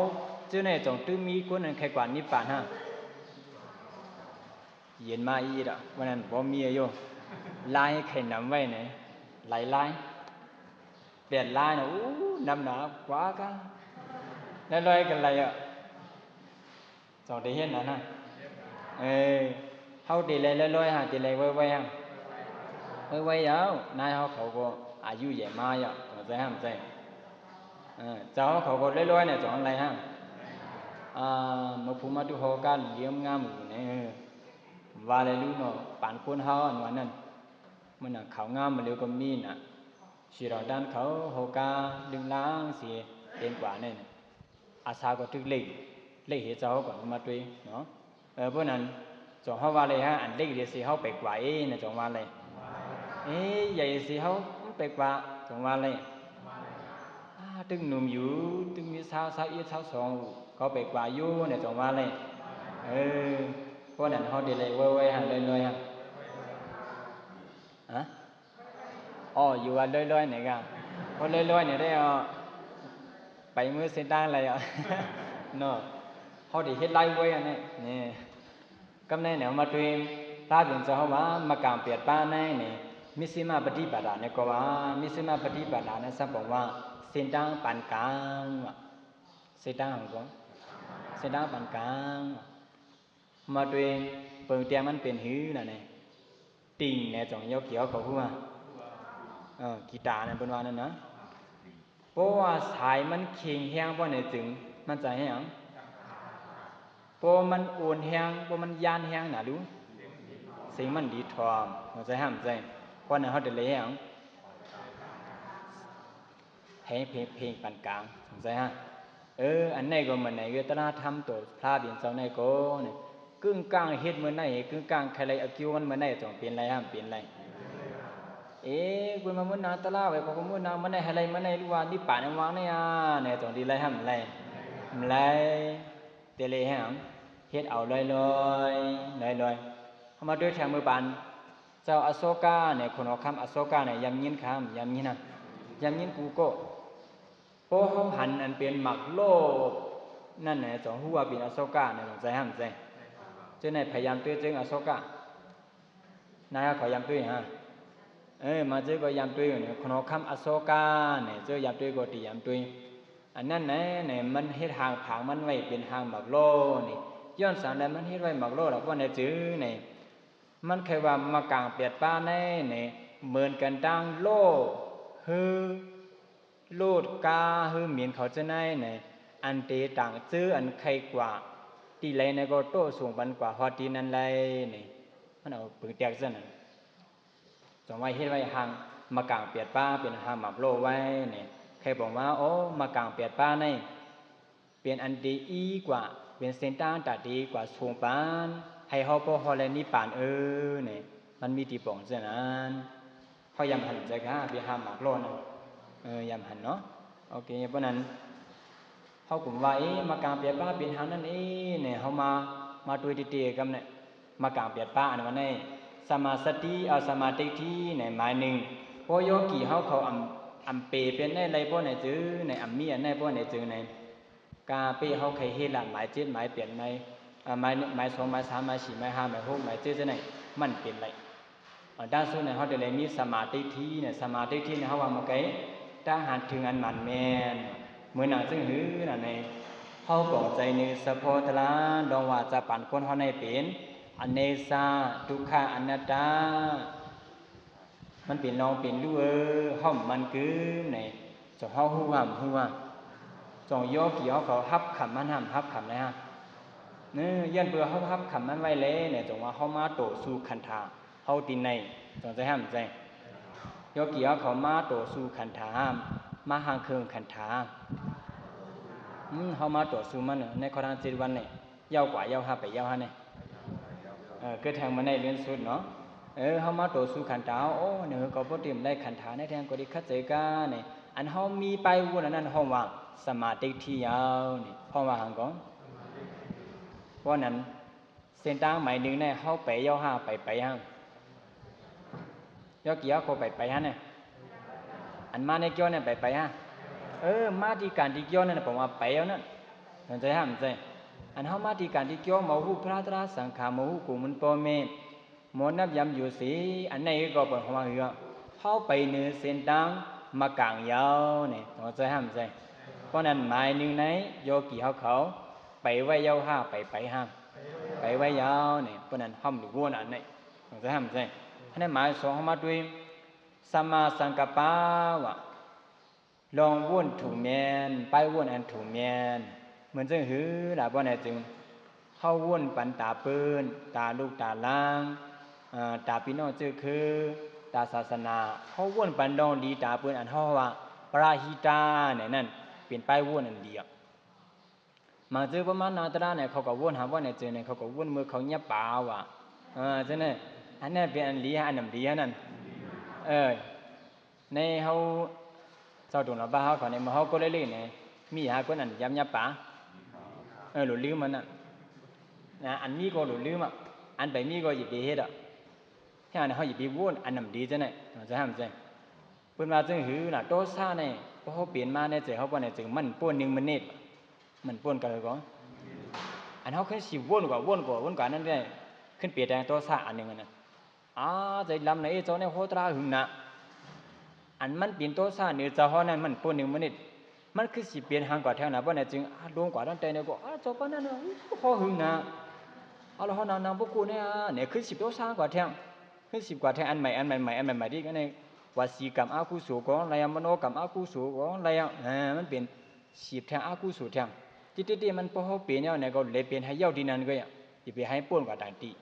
ເຈົ້າໃນຈອງຕື່ມມີຄົນນັ້ນໃຄກວ່ານິບປານຫາ ເຢັນມາອີກດອກ ວັນນັ້ນບໍ່ມີຢູ່ ລາຍໃຄນຳໄວ້ແນ່ ຫຼາຍລາຍ ແປດລາຍນະ ໂອ້ ນຳໜາກວ່າກະ ລອຍໆກັນໄລອະ ສອງໄດ້ເຫັນນະນະ ເອີ ເຮົາໄດ້ໄລລອຍໆຫາ ໄດ້ໄລໄວໆຫາ ໄວໆຍາວ ນາຍເຮົາເຂົາກໍອາຍຸໃຫຍ່ມາຍາວ ຕ້ອງໃຈຫ້າມໃຈ ເອີ ເຈົ້າເຮົາເຂົາກໍລອຍໆນະ ຈອງໄລຫາ ອ່າ ມາພູມາຕຸເຮົາກະລຽມງາມຢູ່ນະ ເອີ ວ່າແລະລູກເນາະ ປານຄົນເຮົາອັນວ່ານັ້ນ ມັນນະ ຂາວງາມມາເລີຍກໍມີນະ ສີດອງດ້ານເຂົາເຮົາກະດຶງລ້າງຊິເປັນກວ່ານັ້ນ ອາສາກໍຖືກເລັກ ເລັກເຮັດເຈົ້າກໍມາດ້ວຍເນາະ ເອີ ເພາະນັ້ນ ຈົ່ງເຮົາວ່າເລີຍຮະ ອັນເລັກເດຊິເຮົາໄປກວ່າເອນະ ຈົ່ງວ່າເລີຍ ເອ ໃຫຍ່ຊິເຮົາໄປກວ່າ ຈົ່ງວ່າເລີຍ ອາ ຕຶງໜຸ່ມຢູ່ ຕຶງມີຊາວ ຊາວເອັດ ຊາວສອງ ເຂົາໄປກວ່າຢູ່ນະ ຈົ່ງວ່າເລີຍ ເອີ ເພາະນັ້ນເຮົາໄດ້ເລີຍໄວໆ ຫັ້ນ ລອຍໆ ຫັ້ນ ຮະ ອໍ ຢູ່ວ່າລອຍໆ ນີ້ກະ ເພາະລອຍໆ ນີ້ໄດ້ ໄປມື້ເສັ້ນທາງໄດ້ເນາະ ເຮົາໄດ້ເຮັດຫຼາຍເວີຍອັນນີ້ ນີ້ ກຳໃນແນວມາຕົວເອງ ພະເປັນເຈົ້າເຮົາວ່າ ມະກາງແປດປາໃນນີ້ ມິດຊິມາປະຕິປະດານີ້ກໍວ່າ ມິດຊິມາປະຕິປະດານັ້ນ ສຳປອງວ່າ ເສັ້ນທາງປານກາງວ່າ ເສັ້ນທາງຂອງ ເສັ້ນທາງປານກາງ ມາຕົວເອງ ເບິ່ງແຕ່ມັນເປັນຫືນະນີ້ ຕິ່ງແນ ຈອງເຍົາກຽວເຂົ້າຫົວ ເອີ ກີຕານັ້ນເພິ່ນວ່ານັ້ນນະ ເພາະວ່າສາຍມັນເຄັ່ງແຮງ ເພາະໃດຈຶ່ງ ມັນຈະເຮັດຫຍັງ ເພາະມັນໂອນແຮງ ເພາະມັນຢ້ານແຮງນະ ຫຼື ເສັງມັນດີຖອມ ເຂົ້າໃຈຫາ ເພາະນັ້ນເຮົາໄດ້ເລີຍຫຍັງ ເພງ ເພງ ເພງປານກາງ ເຂົ້າໃຈຫາ ເອີ ອັນໃດກໍເໝືອນໃນເວທະນາທຳໂຕພະເປັນເຈົ້າໃນກໍ ກຶ້ງກ້າງເຮັດເໝືອນໃນ ກຶ້ງກ້າງໄຄໄລອາກິວມັນເໝືອນໃນ ຈອງເປັນໄລຫາ ເປັນໄລ ເອ ກຸນມາເໝືອນນາຕະລາໄວ້ ກໍເໝືອນນາເໝືອນໃນ ໄຮໄລເໝືອນໃນ ຫຼືວ່ານິບປານອາງວາງໃນອາ ແນ ຈອງດີໄລຫາ ໄລ ໄລ ແຕ່ເລແຮງ ເຮັດເອົາລອຍໆ ລອຍໆ ເຮົາມາໂດຍແທງມືປານ ເຈົ້າອະໂສກາແນ ຄົນຫົວຄຳອະໂສກາແນ ຢ້ຳຍິນຄຳ ຢ້ຳຍິນນະ ຢ້ຳຍິນກູໂກ ເພາະເຮົາຫັນອັນເປັນໝາກໂລບນັ້ນແນ ຈອງຮູ້ວ່າເປັນອະໂສກາແນ ຈອງໃຈຫ້າມໃຈ ເຈົ້ານາຍພະຍາມຕຸ້ຍເຈີອະໂສກາ ນາຍເຂົາຢາມຕຸ້ຍຫາ ເອີ ມາເຈີກໍຢາມຕຸ້ຍ ຄົນຫົວຄຳອະໂສກາແນ ເຈີຢາມຕຸ້ຍກໍຕິຢາມຕຸ້ຍ ອັນນັ້ນແນ ແນ ມັນເຮັດຮ່າງຜາງມັນໄວ້ເປັນຮ່າງໝາກໂລນີ້ ຍ້ອນສັງໃດມັນເຮັດໄວ້ໝາກໂລລະ ເພາະໃນຈື່ແນ ມັນໄຂວ່າມະກາງແປດປາໃນແນ ເໝືອນກັນດັ່ງໂລ ຮື ໂລດກາ ຮື ໝິນເຂົາເຈົ້າໃນແນ ອັນເຕຕ່າງຈື່ອັນໄຂກວ່າ ທີ່ໄລໃນກໍໂຕສູງປັນກວ່າຮອດທີ່ນັ້ນໄລນີ້ ມັນເອົາປຶງແຕກຊັ້ນນັ້ນ ຈອງໄວ້ເຮັດໄວ້ຮ່າງ ມະກາງແປດປາເປັນຮ່າງໝາກໂລໄວ້ນີ້ ໃຄບອກວ່າ ໂອ ມະກາງແປດປາໃນ ເປັນອັນດີອີກວ່າ ເປັນເສັ້ນທາງຕາດີກວ່າສູງປານ ໃຫ້ເຮົາພໍຮອດແລະນິບປານເອີ ນີ້ ມັນມີທີ່ປອງເຊັ່ນນັ້ນ ເຮົາຢາມຫັນໃຈກະເປັນຮ່າງໝາກໂລນະ ເອີ ຢາມຫັນເນາະ ໂອເຄ ເພາະນັ້ນ ເຮົາກໍວ່າ ເອ ມະກາງແປດປາເປັນຫາງນັ້ນເອ ແນ ເຮົາມາ ມາຕົວຕິເຕກັນແນ ມະກາງແປດປາອັນວ່າໃນ ສະມາສະຕິ ເອົາສະມາຕິດຖິໃນໝາຍໜຶ່ງ ເພາະໂຍກີເຮົາເຂົາອຳ ອຳເປເປັນໃນໄລ ເພາະໃນຈື່ ໃນອຳມີອັນໃນ ເພາະໃນຈື່ໃນ ກາເປເຮົາໄຂເຮັດລະ ໝາຍເຈັດ ໝາຍແປດ ໝາຍ ອາ ໝາຍໜຶ່ງ ໝາຍສອງ ໝາຍສາມ ໝາຍສີ່ ໝາຍຫ້າ ໝາຍຫົກ ໝາຍເຈັດ ຈັ່ງໃດ ມັນເປັນໄລ ອາ ດານສຸດໃນເຮົາໄດ້ເລີຍມີສະມາຕິດຖິນະ ສະມາຕິດຖິນະ ເຮົາວ່າມາໄກ ຕາຫານເຖິງອັນໝັ້ນແມ່ນ ເໝືອນໜັງເຊິ່ງຫືນະໃນ ເຮົາປອງໃຈໃນສະເພາະຕະລາດ ລອງວ່າຈະປັນຄົນເຮົາໃນເປັນ ອະເນດສາ ທຸກຂະ ອະນັດຕາ ມັນເປັນລອງເປັນລູເອີ ເຮົາມັນກືນໃນ ຈອງເຮົາຮູ້ຫາມຮູ້ຫາ ຈອງໂຍກີເຮົາເຂົາຮັບຄຳມັນຫາມຮັບຄຳໃນຫາ ເນີ ຢ້ານເພື່ອເຮົາຮັບຄຳມັນໄວ້ແລ້ວໃນ ຈອງວ່າເຮົາມາໂຕສູ່ຂັນທາ ເຮົາຕິໃນ ຈອງໃຈຫ້າມໃຈ ໂຍກີເຮົາເຂົາມາໂຕສູ່ຂັນທາ ມາຫາງເຄິ່ງຂັນທາ ອື ເຮົາມາໂຕສູ່ມັນໃນຂໍ້ທາງເຈັດວັນໃນ ຍາວກວ່າ ຍາວຫາໄປ ຍາວຫາແນ່ ເອີ ເກີດແຮງມາໃນເລື່ອນສຸດເນາະ ເອີ ເຮົາມາໂຕສູ່ຂັນຕາ ໂອ ເນີ ກໍບໍ່ເຕັມໄດ້ຂັນຕາໃນແທງກໍດີຄັດເຈີກາໃນ ອັນເຮົາມີປ້າຍວຸ້ນອັນນັ້ນ ເຮົາວ່າສະມາຕິດຖິຍາວນີ້ ເຮົາວ່າຫາງກໍ ເພາະນັ້ນ ເສັ້ນທາງໝາຍໜຶ່ງໃນ ເຮົາໄປຍາວຫາ ໄປໄປຫາ ຍອກກີຍາວກໍໄປໄປຫັ້ນນະ ອັນມາໃນກ່ຽວນັ້ນໄປໄປຫາ ເອີ ມາທີ່ການທີ່ກ່ຽວນັ້ນ ເພາະວ່າໄປແລ້ວນັ້ນ ເຂົ້າໃຈຫາ ເຂົ້າໃຈ ອັນເຮົາມາທີ່ການທີ່ກ່ຽວ ມາຮູ້ພະຕຣາສັງຂາ ມາຮູ້ກຸນໝູນພໍ່ແມ່ ໝົດນັບຍາມຢູ່ສີ ອັນໃນກໍເປັນຄວາມວ່າເຮືອ ເຮົາໄປເນີເສັ້ນທາງມາກາງຍາວນີ້ ເຂົ້າໃຈຫາ ເຂົ້າໃຈ ເພາະນັ້ນໝາຍໜຶ່ງໃນ ໂຍກີເຮົາເຂົາ ໄປໄວຍາວຫາ ໄປໄປຫາ ໄປໄວຍາວນີ້ ເພາະນັ້ນເຮົາບໍ່ຮູ້ອັນໃນ ເຂົ້າໃຈຫາ ເຂົ້າໃຈ ອັນນັ້ນໝາຍສອງເຮົາມາດ້ວຍ ສຳມາສັງກັບປະວ່າ ລອງວົນຖືກແມ່ນ ໄປວົນອັນຖືກແມ່ນ ເໝືອນຈັ່ງຫືລະ ບໍ່ແນ່ຈຶ່ງ ເຮົາວົນປັນຕາປືນ ຕາລູກຕາຫຼານ ເອີ ຕາພີ່ນ້ອງເຈີຄື ຕາສາສະໜາ ເຮົາວົນປັນດອງດີຕາປືນ ອັນເຮົາວ່າປະຫິຕາແນນັ້ນ ເປັນໄປວົນອັນດຽວ ບາງເທື່ອປະມານນາງຕະລານີ້ ເຂົາກໍວົນຫາວ່າແນວເຈີນີ້ ເຂົາກໍວົນເມື່ອເຂົາຫຍັບປາວ່າ ເອີ ຈັ່ງນັ້ນ ອັນນັ້ນເປັນອັນດີ ອັນນຳດີຫັ້ນນັ້ນ ເອີ ໃນເຮົາຊາວດົງລາວບ້ານເຮົາເຂົານີ້ ເມື່ອເຮົາກົດເລີຍໆນີ້ ມີຫາຄົນອັນຢາມຫຍັບປາ ເອີ ຫຼົດລືມມັນນະ ນະ ອັນມີກໍຫຼົດລືມອະ ອັນໄປມີກໍຢ່າໄປເຮັດອະ ແທ້ເຮົາຢ່າໄປວົນອັນນຳດີຈັ່ງນັ້ນ ເຮົາຈະຫ້າມໃຈ ເພິ່ນວ່າຈັ່ງຫືລະ ໂທສະນີ້ ພໍເຮົາເປັນມາໃນໃຈເຮົາ ບໍ່ແນ່ຈຶ່ງມັນປົນໜຶ່ງມະນິດ ມັນປົນກະຄືກໍ ອັນເຮົາຄືຊິວົນກວ່າ ວົນກວ່າ ວົນກວ່ານັ້ນໄດ້ ຄືເປັນແຕ່ໂທສະອັນໜຶ່ງຫັ້ນນະ ອາ ໃຈລຳນະເອ ເຈົ້າແນວໂຫດຮ້າຍຫຶງນະ ອັນມັນເປັນໂທສະເນີເຈົ້າເຮົານັ້ນ ມັນປົນໜຶ່ງມະນິດ ມັນຄືຊິເປັນຫາງກວ່າແທງນະ ບໍ່ແນ່ຈຶ່ງ ອາ ລົງກວ່າຕັ້ງແຕ່ນີ້ກໍ ອາ ເຈົ້າປານນັ້ນ ໂຫດຫຶງນະ ອາ ລະເຮົານາງ ນາງບໍ່ກູແນ່ ແນ່ ຄືຊິໂທສະກວ່າແທງ ຄືສິບກວ່າແທງ ອັນໃໝ່ ອັນໃໝ່ ອັນໃໝ່ ອັນໃໝ່ ອີກ ອັນນີ້ ວະຊີກຳອະກຸສົລກໍໄດ້ ມະໂນກຳອະກຸສົລກໍໄດ້ ອາ ມັນເປັນສິບແທງ ອະກຸສົລແທງ ທີ່ແທ້ໆມັນພໍເຮົາເປັນແລ້ວນະ ກໍເລີຍເປັນໃຫ້ເຍົາທີ່ນັ້ນກໍຢ່າ ຊິໄປໃຫ້ປົນກວ່າຕ່າງທີ່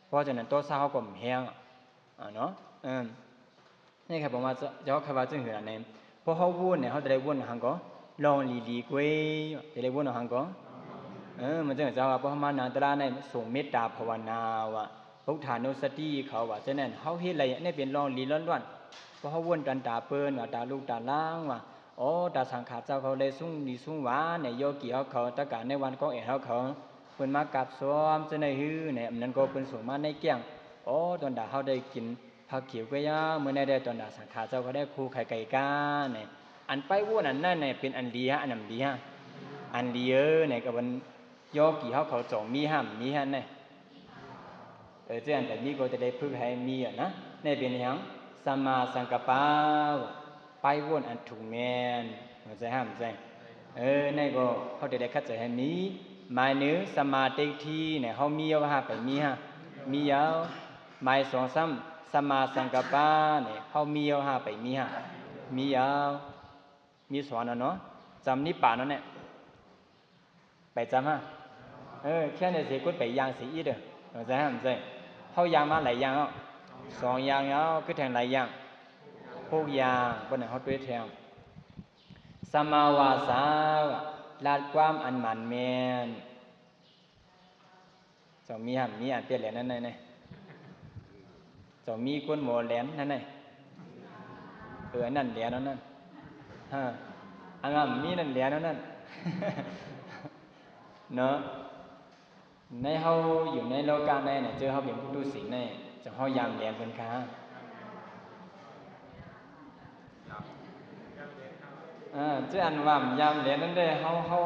ເພາະສະນັ້ນ ໂທສະເຮົາກໍແຮງ ອາ ເນາະ ເອີ ນີ້ຄັບ ເຮົາວ່າ ເຈົ້າ ເຮົາຄາດວ່າຈັ່ງຊີ້ລະນີ້ ພໍເຮົາວົນນີ້ ເຮົາຈະໄດ້ວົນຫາຫຍັງກໍ ລອງດີໆກວ່າ ຈະໄດ້ວົນຫາຫຍັງກໍ ເອີ ມັນຈຶ່ງຈະວ່າ ພໍເຮົາມານັ່ງຕາລາງໃນ ສົງເມດຕາພາວະນາວ່າ ປຸດຖານຸສະຕິເຂົາວ່າ ສະນັ້ນ ເຮົາເຮັດໄດ້ ອັນນີ້ເປັນລອງດີລ້ວນໆ ພໍເຮົາວົນຕາມຕາເພິ່ນວ່າ ຕາລູກຕາຫຼານວ່າ ໂອ ຕາສັງຂາເຈົ້າເຂົາໄດ້ສູງດີສູງຫວາ ໃນໂຍກີເຮົາເຂົາ ຕະການໃນວັນກອງແອນເຮົາເຂົາ ເພິ່ນມາກາບຊອມຈັ່ງໃດຫື ໃນອັນນັ້ນກໍເພິ່ນສົ່ງມາໃນແກ້ງ ໂອ ຕອນດາເຮົາໄດ້ກິນຜັກຂຽວກະຍາ ມື້ໃນໄດ້ຕອນດາສັງຂາເຈົ້າເຂົາໄດ້ຄູ່ໄຂ່ໄກ່ກາ ໃນອັນໄປວຸ້ນອັນນັ້ນ ໃນເປັນອັນດີຫາ ອັນນຳດີຫາ ອັນດີເອີ ໃນກະເພິ່ນໂຍກີເຮົາເຂົາຈອງມີຫາ ມີຫາ ໃນ ເອີ ເຈົ້າອັນໃດມີກໍຈະໄດ້ຝຶກໃຫ້ມີອະນະ ໃນເປັນຫຍັງ ສຳມາສັງກັບປະ ໄປວຸ້ນອັນຖືກແມ່ນ ເຂົ້າໃຈຫາ ເຂົ້າໃຈ ເອີ ໃນກໍເຮົາຈະໄດ້ຂັດໃຈໃຫ້ມີ ໝາຍໜຶ່ງ ສຳມາທິດຖິ ໃນເຮົາມີເອົາຫາໄປມີຫາ ມີເອົາ ໝາຍສອງຊ້ຳ ສຳມາສັງກັບປະ ໃນເຮົາມີເອົາຫາໄປມີຫາ ມີເອົາ ມີສອງອັນເນາະ ຈຳນິບປານເນາະ ແນະ ໄປຈຳຫາ ເອີ ແຄ່ນີ້ຊິຄົນໄປຢ່າງຊິອີກເດີ ເຂົ້າໃຈຫາ ເຂົ້າໃຈ ເຮົາຢ່າງມາຫຼາຍຢ່າງແລ້ວ ສອງຢ່າງແລ້ວ ຄືແທງຫຼາຍຢ່າງ ຫົກຢ່າງ ບໍ່ນັ້ນເຮົາຕົວແທງ ສຳມາວາຈາ ລາດຄວາມອັນໝັ້ນແມ່ນ ເຈົ້າມີຫຳ ມີອັນເປັນແຫຼນນັ້ນໃນ ເຈົ້າມີກົນໝໍແຫຼນນັ້ນໃນ ເອີ ອັນນັ້ນແຫຼນເອົານັ້ນ ຮະ ອັນນັ້ນມີນັ້ນແຫຼນເອົານັ້ນ ເນາະ ໃນເຮົາຢູ່ໃນໂລກະໃນນະ ເຈີເຮົາເປັນຜູ້ທຸສິນໃນ ເຈົ້າເຮົາຢາມແຫຼນເພິ່ນຄະ ອາ ເຈົ້າອັນວ່າຢາມແຫຼນນັ້ນເດ້ ເຮົາ ເຮົາ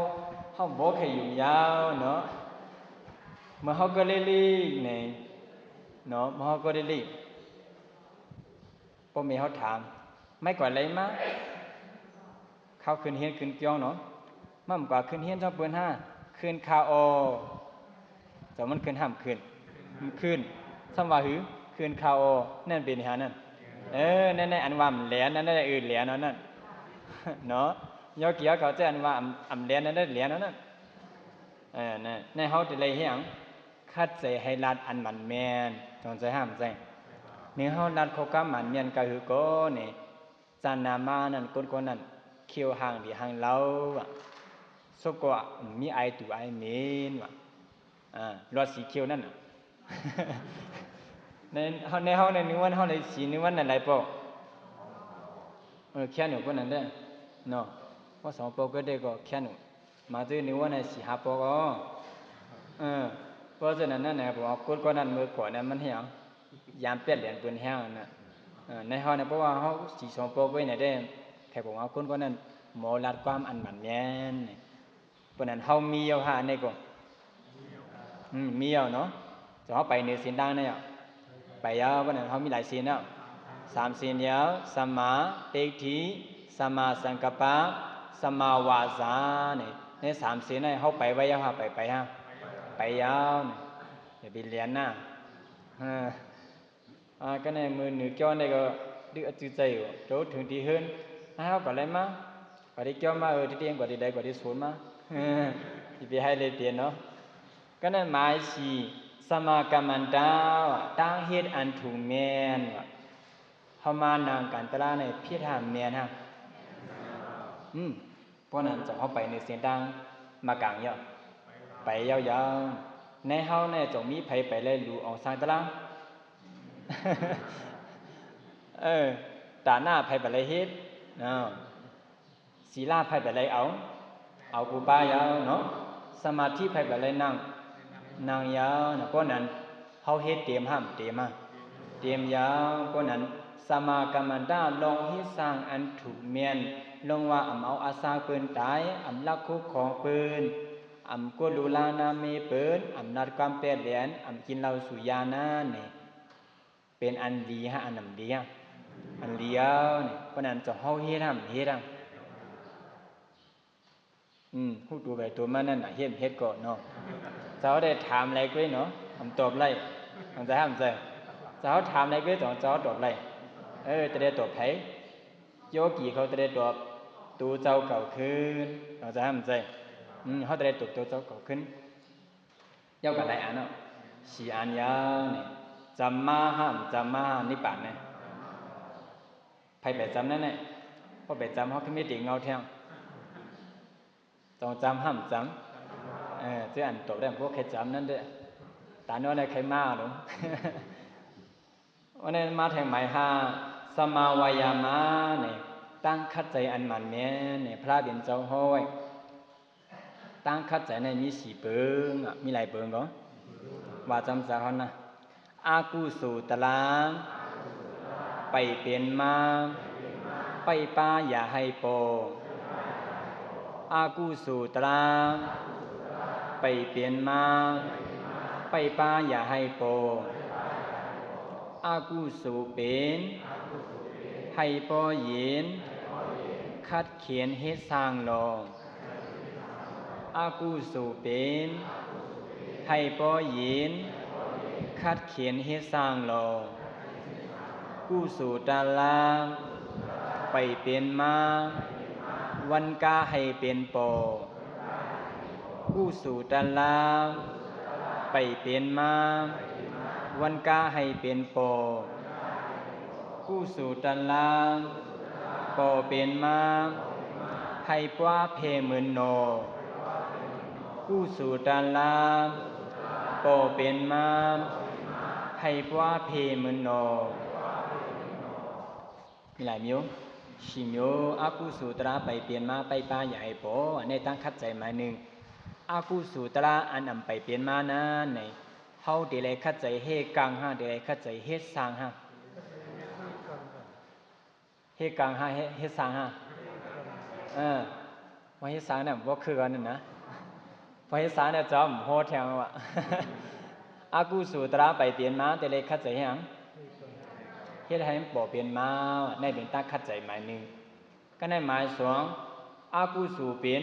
ເຮົາບໍ່ໃຫ້ຫຍຸ້ງຍາວເນາະ ເມື່ອເຮົາເກີດເລັກໆໃນ ເນາະ ເມື່ອເຮົາເກີດເລັກໆ ພໍ່ແມ່ເຮົາຖາມ ໄມ້ກວາດໄຫຼມາ ເຮົາຂຶ້ນຮຽນຂຶ້ນກຽງເນາະ ມາກວາດຂຶ້ນຮຽນ ເຈົ້າເປີນຫາ ຄືນຄາອໍ ເຈົ້າມັນຄືນຫ້າມຄືນ ມັນຄືນ ຊ້ຳວ່າຫື ຄືນຄາອໍ ນັ້ນເປັນຫຍັງຫັ້ນ ເອີ ນັ້ນ ນັ້ນ ອັນວ່າແຫຼນນັ້ນ ເອີ ແຫຼນເອົານັ້ນ ເນາະ ຍອກກີຍອກເຂົ້າໃຈ ອັນວ່າອຳ ອຳແຫຼນນັ້ນ ແຫຼນເອົານັ້ນ ເອີ ນັ້ນ ໃນເຮົາຈະໄດ້ຫຍັງ ຂັດໃຈໃຫ້ລັດອັນໝັ້ນແມ່ນ ຕ້ອງໃຈຫ້າມໃຈ ໃນເຮົາລັດຂໍ້ຄວາມໝັ້ນແມ່ນກະຫືກໍນີ້ ຈານນາມານັ້ນ ຄົນຄົນນັ້ນ ຂຽວຫາງດີຫາງເລົາ ສົບກໍມີອາຍຕູອາຍເໝັນວ່າ ອາ ລອດສີຂຽວນັ້ນນະ ໃນເຮົາ ໃນເຮົາໃນໜຶ່ງວັນເຮົາໄດ້ສີໜຶ່ງວັນນັ້ນຫຼາຍປອກ ເອີ ແຄ່ໜູ່ຄົນນັ້ນເດ້ ເນາະ ພໍສອງປອກກໍໄດ້ກໍແຄ່ໜູ່ ມາເຕີໜຶ່ງວັນໃນສີ່ຫ້າປອກເອົາ ເອີ ເພາະສະນັ້ນນັ້ນນະ ເພາະວ່າກົດກໍນັ້ນເມື່ອກ່ອນນັ້ນມັນຫຍັງ ຢາມແປດແຫຼນເພິ່ນແຮງນັ້ນນະ ເອີ ໃນເຮົານີ້ ເພາະວ່າເຮົາສີ່ສອງປອກໄວ້ນີ້ເດ້ ໃຜບອກວ່າຄົນຄົນນັ້ນໝໍລັດຄວາມອັນໝັ້ນແມ່ນ ເພາະນັ້ນເຮົາມີເອົາຫາໃນກໍ ອືມ ມີເອົາເນາະ ເຈົ້າເຮົາໄປເໜືອເສັ້ນທາງແລ້ວ ໄປແລ້ວ ເພາະນັ້ນເຮົາມີຫຼາຍເສັ້ນແລ້ວ ສາມເສັ້ນແລ້ວ ສຳມາທິດຖິ ສຳມາສັງກັບປະ ສຳມາວາຈາ ໃນ ໃນສາມເສັ້ນນັ້ນ ເຮົາໄປໄວເອົາຫາ ໄປ ໄປຫາ ໄປແລ້ວ ຢ່າໄປແລ່ນນະ ເອີ ອາ ກະໃນມື້ໜຶ່ງກ່ອນໄດ້ກໍດຶກອາຈື່ໃຈຢູ່ ໂຕເຖິງທີ່ເຮືອນ ໃຫ້ເຮົາກໍໄດ້ມາ ກໍໄດ້ກ່ຽວມາ ເອີ ທີ່ເຕັງກໍໄດ້ໄດ້ ກໍໄດ້ສູນມາ ເອີ ຊິໄປໃຫ້ໄດ້ເປັນເນາະ ກະນັ້ນໝາຍສີ່ ສະມາກັມມັນຕາ ຕາງເຮັດອັນຖືກແມ່ນ ເຮົາມານັ່ງກັນຕະລາໃນຜິດຫາແມ່ນຫາ ອືມ ເພາະນັ້ນເຈົ້າເຮົາໄປໃນເສັ້ນທາງມາກາງເຍາະ ໄປຍາວໆ ໃນເຮົານີ້ ຈະມີໃຜໄປໄລ່ຫຼູອອງຊາງຕະລາງ? ເອີ ຕາໜ້າໃຜໄປໄລ່ເຮັດເນາະ? ສີລາໃຜໄປໄລ່ເອົາ? ເອົາຄູບາຍາວເນາະ. ສະມາທິໃຜໄປໄລ່ນັ່ງ? ນັ່ງຍາວເນາະ. ເພາະນັ້ນ ເຮົາເຮັດເຕັມຫ້າມເຕັມມາ? ເຕັມຍາວ. ເພາະນັ້ນ ສະມາກຳມະຕະ ລອງເຮັດສ້າງອັນຖືກແມ່ນ, ລອງວ່າອຳເອົາອາສາເພິ່ນຕາຍ, ອຳລັກຄຸກຂອງເພິ່ນ, ອຳກົດລູກຫຼານນາເມເພິ່ນ, ອຳລັດຄວາມແປດແດນ, ອຳກິນເຫຼົ້າສຸຣານັ້ນນີ້ ເປັນອັນດີຮະ ອັນນຳດີຮະ ອັນຫຼຽວນີ້. ເພາະນັ້ນ ເຈົ້າເຮົາເຮັດຫ້າມເຮັດຫ້າມ? ອືມ ຮູ້ຕົວໃຜຕົວມັນນັ້ນນະ ເຮັດເຮັດກ່ອນເນາະ. ເຈົ້າໄດ້ຖາມຫຼາຍກວ່າເນາະ ອຳຕອບໄລ່ ເຂົ້າໃຈຫ້າມໃຈ? ເຈົ້າເຮົາຖາມຫຼາຍກວ່າ ເຈົ້າເຮົາຕອບໄລ່. ເອີ ຈະໄດ້ຕອບໃຜ? ໂຍກີເຂົາຈະໄດ້ຕອບໂຕເຈົ້າເກົ່າຄືນ ເຂົ້າໃຈຫ້າມໃຈ? ອືມ ເຮົາຈະໄດ້ຕອບໂຕເຈົ້າເກົ່າຄືນ. ຍາວກວ່າຫຼາຍອັນເນາະ ສີ່ອັນຍາວນີ້. ຈຳມາຫ້າມ ຈຳມາຫ້າມນິບາດນະ ໃຜໄປຈຳນັ້ນແຫຼະ. ພໍໄປຈຳ ເຮົາຄືມີຕີເງົາແທງ ຕ້ອງຈຳຫ້າມຈຳ. ເອີ ເຈົ້າອັນຕົບໄດ້ ພວກໃຄຈຳນັ້ນເດີ້ ຕານ້ອຍໄດ້ໃຄມາລົງ. ອັນນັ້ນມາແທງໝາຍຫ້າ ສະມາວາຍາມານີ້ ຕັ້ງຂັດໃຈອັນໝັ້ນແມ່ນນີ້ ພະເປັນເຈົ້າຮ້ອຍ ຕັ້ງຂັດໃຈໃນມີສີ່ເປີງ ອະ ມີຫຼາຍເປີງກໍ ວ່າຈຳສາເຮົານະ. ອະກຸໂສຕະລາ ໄປເປັນມາ ໄປປາຢ່າໃຫ້ປໍ. ອະກຸໂສຕະລາ ໄປເປັນມາ ໄປປາຢ່າໃຫ້ປໍ. ອະກຸໂສເປັນ ໃຫ້ປໍເຢັນ ຂັດຂຽນເຮັດສ້າງຫຼໍ່. ອະກຸໂສເປັນ ໃຫ້ປໍເຢັນ ຂັດຂຽນເຮັດສ້າງຫຼໍ່. ກຸໂສຕະລາ ໄປເປັນມາ ວັນກາໃຫ້ເປັນປໍ. ກຸໂສຕະລາ ໄປເປັນມາ ວັນກາໃຫ້ເປັນປໍ. ກຸໂສຕະລາ ປໍເປັນມາ ໃຫ້ປາເພເມີນໜໍ່. ກຸໂສຕະລາ ປໍເປັນມາ ໃຫ້ປາເພເມີນໜໍ່. ມີຫຼາຍມີໂອ ສີ່ມີໂອ. ອະກຸໂສຕະລາ ໄປເປັນມາ ໄປປາຢ່າໃຫ້ປໍ. ອັນນີ້ຕັ້ງຂັດໃຈໝາຍໜຶ່ງ. ອະກຸໂສຕະລາ ອັນອຳໄປເປັນມານັ້ນ ເຮົາເດໄລຂັດໃຈເຮັດກາງຮະ ເດໄລຂັດໃຈເຮັດສ້າງຮະ. ເຮັດກາງຮະ ເຮັດ ເຮັດສ້າງຮະ. ເອີ ວ່າເຮັດສ້າງນະ ບໍ່ຄືກັນນັ້ນນະ. ພໍເຮັດສາແລ້ວຈອມໂຫດແທ້ວ່າ ອະກຸໂສຕະລາໄປເປັນມາ ແຕ່ເລີຍຂັດໃຈເຮັດຫຍັງ? ເຮັດໃຫ້ມັນບໍ່ເປັນມາ. ໃນເປັນຕາຂັດໃຈໝາຍໜຶ່ງ. ກັນໃນໝາຍສອງ ອະກຸໂສເປັນ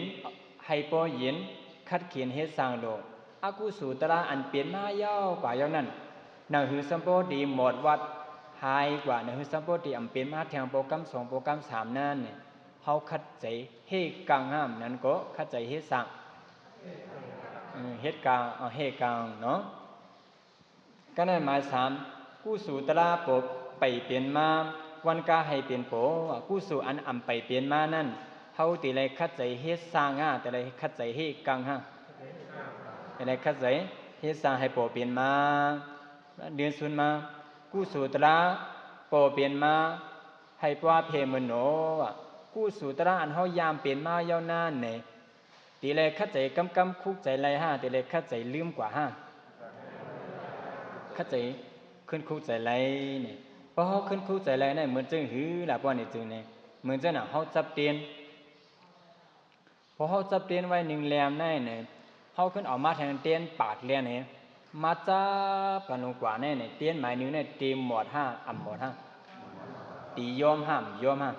ໃຫ້ບໍ່ເຢັນ ຂັດຂຽນເຮັດສ້າງໂລກ. ອະກຸໂສຕະລາອັນເປັນມາຍາວກວ່າຍາວນັ້ນ ໜັງສືສຳໂພທິໝົດວັດ ຫາຍກວ່າ ໜັງສືສຳໂພທິອັນເປັນມາແທງໂປກຳສອງ ໂປກຳສາມນັ້ນ ເຮົາຂັດໃຈເຮັດກາງຫ້າມ ນັ້ນກໍຂັດໃຈເຮັດສ້າງ ເອີ ເຮັດກາງ ເອົາເຮັດກາງເນາະ. ກັນນັ້ນໝາຍສາມ ກຸໂສຕະລາໂປໄປເປັນມາ ວັນກາໃຫ້ເປັນໂປ ອະກຸໂສອັນອຳໄປເປັນມານັ້ນ ເຮົາຕິໄລຂັດໃຈເຮັດສ້າງຫາ ຕິໄລຂັດໃຈເຮັດກາງຫາ ຕິໄລຂັດໃຈເຮັດສ້າງໃຫ້ໂປເປັນມາ. ເດືອນຊຸນມາ ກຸໂສຕະລາໂປເປັນມາ ໃຫ້ປວາເພເມີນໂນ ອະ ກຸໂສຕະລາອັນເຮົາຍາມເປັນມາຍາວນານນີ້ ຕິໄລຂັດໃຈກຳກຳຄຸກໃຈໄລ່ຫາ ຕິໄລຂັດໃຈລືມກວ່າຫາ ຂັດໃຈຂຶ້ນຄຸກໃຈໄລ່ນີ້. ພໍເຮົາຂຶ້ນຄຸກໃຈໄລ່ນັ້ນ ເໝືອນຈັ່ງຫືລະ ປານນີ້ຈຶ່ງນີ້ ເໝືອນຈັ່ງນະ ເຮົາຈັບເຕັນ ພໍເຮົາຈັບເຕັນໄວ້ໜຶ່ງແຫຼມໃນນີ້ ເຮົາຂຶ້ນເອົາມາແທງເຕັນປາກແຫຼມນີ້ ມາຈັບກັນລົງກວ່າໃນນີ້ ເຕັນໝາຍໜຶ່ງໃນເຕັມໝົດຫາ ອຳໝົດຫາ ຕີຍອມຫາ ອຳຍອມຫາ.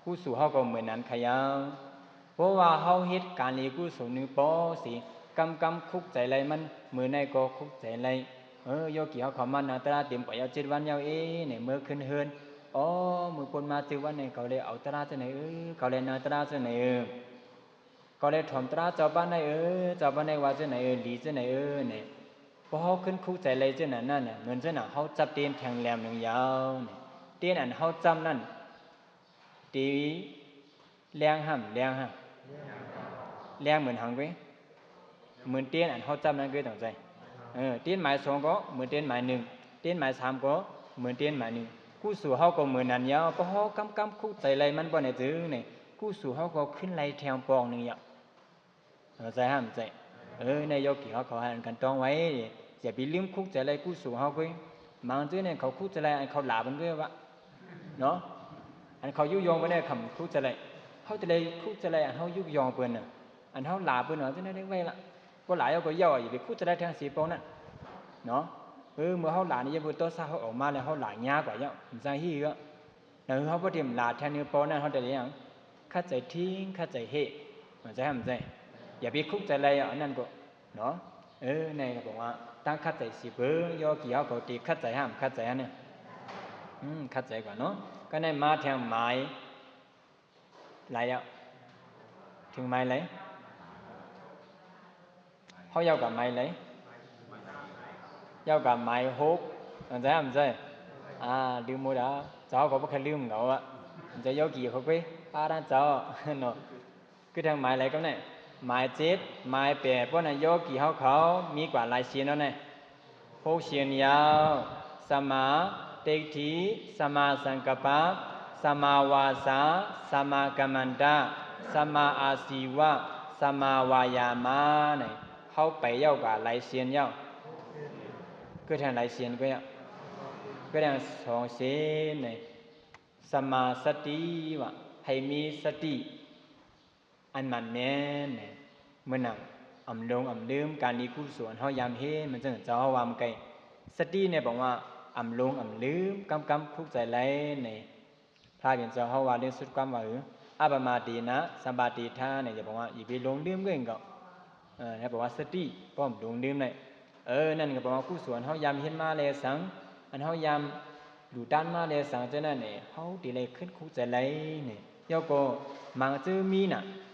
ກຸໂສເຮົາກໍເໝືອນນັ້ນຂະຍາວ ເພາະວ່າເຮົາເຮັດການດີກຸສົນໜຶ່ງປໍຊິ ກຳກຳຄຸກໃຈໄລ່ມັນ ມື້ໃນກໍຄຸກໃຈໄລ່ ເອີ ໂຍກີເຮົາເຂົ້າມານັ່ງຕະລາເຕັມກວ່າຍາວເຈັດວັນຍາວເອ ໃນເມື່ອຂຶ້ນເຮືອນ ອໍ ມື້ປົນມາເຈັດວັນໃນເຂົາໄດ້ເອົາຕະລາຈັ່ງໃດເອີ ເຂົາໄດ້ນັ່ງຕະລາຈັ່ງໃດເອີ ເຂົາໄດ້ຖອມຕະລາເຈົ້າບ້ານໃດເອີ ເຈົ້າບ້ານໃດວ່າຈັ່ງໃດເອີ ດີຈັ່ງໃດເອີ ນີ້. ພໍເຮົາຂຶ້ນຄຸກໃຈໄລ່ຈັ່ງນັ້ນນັ້ນ ເໝືອນຈັ່ງນະ ເຮົາຈັບເຕັນແທງແຫຼມໜຶ່ງຍາວນີ້ ເຕັນອັນເຮົາຈັບນັ້ນ ຕີແລງຫາ ແລງຫາ ແລງເໝືອນຫາງເວີຍ ໝື່ນຕຽນອັນເຮົາຈັບນັ້ນຄືຕ້ອງໃຈ. ເອີ ຕຽນໝາຍສອງກໍເໝືອນຕຽນໝາຍໜຶ່ງ, ຕຽນໝາຍສາມກໍເໝືອນຕຽນໝາຍໜຶ່ງ. ກຸສົນເຮົາກໍເໝືອນນັ້ນຍາວ, ເພາະເຮົາກຳກຳຄຸກໃຈໄລ່ມັນບໍ່ແນ່ຈື່ນີ້, ກຸສົນເຮົາກໍຂຶ້ນໄລ່ແທງປ່ອງໜຶ່ງຍາວ. ເຂົ້າໃຈຫາ? ເຂົ້າໃຈ. ເອີ ໃນໂຍກີເຮົາເຂົາໃຫ້ອັນກັນຕ້ອງໄວ້, ຢ່າໄປລືມຄຸກໃຈໄລ່ກຸສົນເຮົາເວີຍ. ບາງເທື່ອນີ້ເຂົາຄຸກໃຈໄລ່ອັນເຂົາຫຼາເພິ່ນເວີຍວະ ເນາະ, ອັນເຂົາຍຸຍົງເພິ່ນນີ້ ຄຳຄຸກໃຈໄລ່, ເຮົາຈະໄດ້ຄຸກໃຈໄລ່ອັນເຮົາຍຸຍົງເພິ່ນນະ, ອັນເຮົາຫຼາເພິ່ນເນາະ ຈະໄດ້ໄດ້ໄວ້ລະ. ບໍ່ຫຼາເຮົາກໍເຍົາ, ຢ່າໄປຄຸກໃຈໄລ່ແທງສີ່ປ່ອງນັ້ນເນາະ. ເອີ ເມື່ອເຮົາຫຼານີ້ ຢ່າເພິ່ນຕໍ່ຊາເຮົາອອກມາແລ້ວ ເຮົາຫຼາຍາກວ່າເຍົາ, ມັນຈັ່ງຊີ້ເອີ. ແລ້ວເຮົາບໍ່ໄດ້ຫຼາແທງໜຶ່ງປ່ອງນັ້ນ ເຮົາຈະໄດ້ຫຍັງ? ຂັດໃຈຖິ້ມ, ຂັດໃຈເຫດ, ເຂົ້າໃຈຫາ? ເຂົ້າໃຈ. ຢ່າໄປຄຸກໃຈໄລ່ອັນນັ້ນກໍ ເນາະ. ເອີ ໃນກໍບອກວ່າ ຕັ້ງຂັດໃຈຊິເບິ່ງ, ໂຍກີເຮົາກໍຕິຂັດໃຈຫາ? ຂັດໃຈຫັ້ນນະ. ອືມ ຂັດໃຈກວ່າເນາະ. ກໍໃນມາແທງໝາຍ ຫຼາຍແລ້ວ ເຖິງໝາຍໃດ? ເຮົາເຍົາກັບໝາຍໃດ? ເຍົາກັບໝາຍຫົກ ເຂົ້າໃຈຫາ? ເຂົ້າໃຈ. ອ່າ ລືມໝົດແລ້ວ, ເຈົ້າເຮົາກໍບໍ່ເຄີຍລືມເຂົາອະ, ເຈົ້າໂຍກີເຂົາເຄີຍປາດນະເຈົ້າເນາະ. ຄືທາງໝາຍໃດກໍໄດ້ ໝາຍເຈັດ ໝາຍແປດ ພວກນັ້ນໂຍກີເຮົາເຂົາມີກວ່າຫຼາຍສິນເນາະ ຫົກສິນຍາວ ສະມາທິດຖິ ສະມາສັງກັບປະ ສະມາວາຈາ ສະມາກັມມັນຕະ ສະມາອາຊີວະ ສະມາວາຍາມະນີ້ ເຮົາໄປເຍົາກວ່າຫຼາຍສິນເຍົາ. ຄືທາງຫຼາຍສິນກໍເຍົາ ຄືທາງສອງສິນນີ້ ສະມາສະຕິ ວ່າໃຫ້ມີສະຕິ ອັນໝັ້ນແມ່ນ ມື້ໜັງອຳລົງອຳລືມການດີກຸສົນເຮົາຢາມເຮັດ ມັນຈັ່ງເຈົ້າເຮົາວ່າມັນໄກ. ສະຕິນີ້ບອກວ່າອຳລົງອຳລືມ ກຳກຳຄຸກໃຈໄລ່ໃນ ພະເປັນເຈົ້າເຮົາວ່າເລື່ອງສຸດຄວາມວ່າ ເອີ ອັບປະມາເຕນະ ສະມາທິດຖາ ນີ້ຈະບອກວ່າຢ່າໄປຫຼົງລືມເກີນກໍ ເອີ ແລ້ວບອກວ່າສະຕິ ປ້ອມຫຼົງລືມໄດ້. ເອີ ນັ້ນກໍແປວ່າ ກຸສົນເຮົາຢາມເຮັດມາແລສັງ ອັນເຮົາຢາມດູຕານມາແລສັງ ຈັ່ງນັ້ນເອ ເຮົາຕິໄດ້ຂຶ້ນຄຸກໃຈໄລ່ນີ້ ແລ້ວກໍມັງຈື່ມີນະ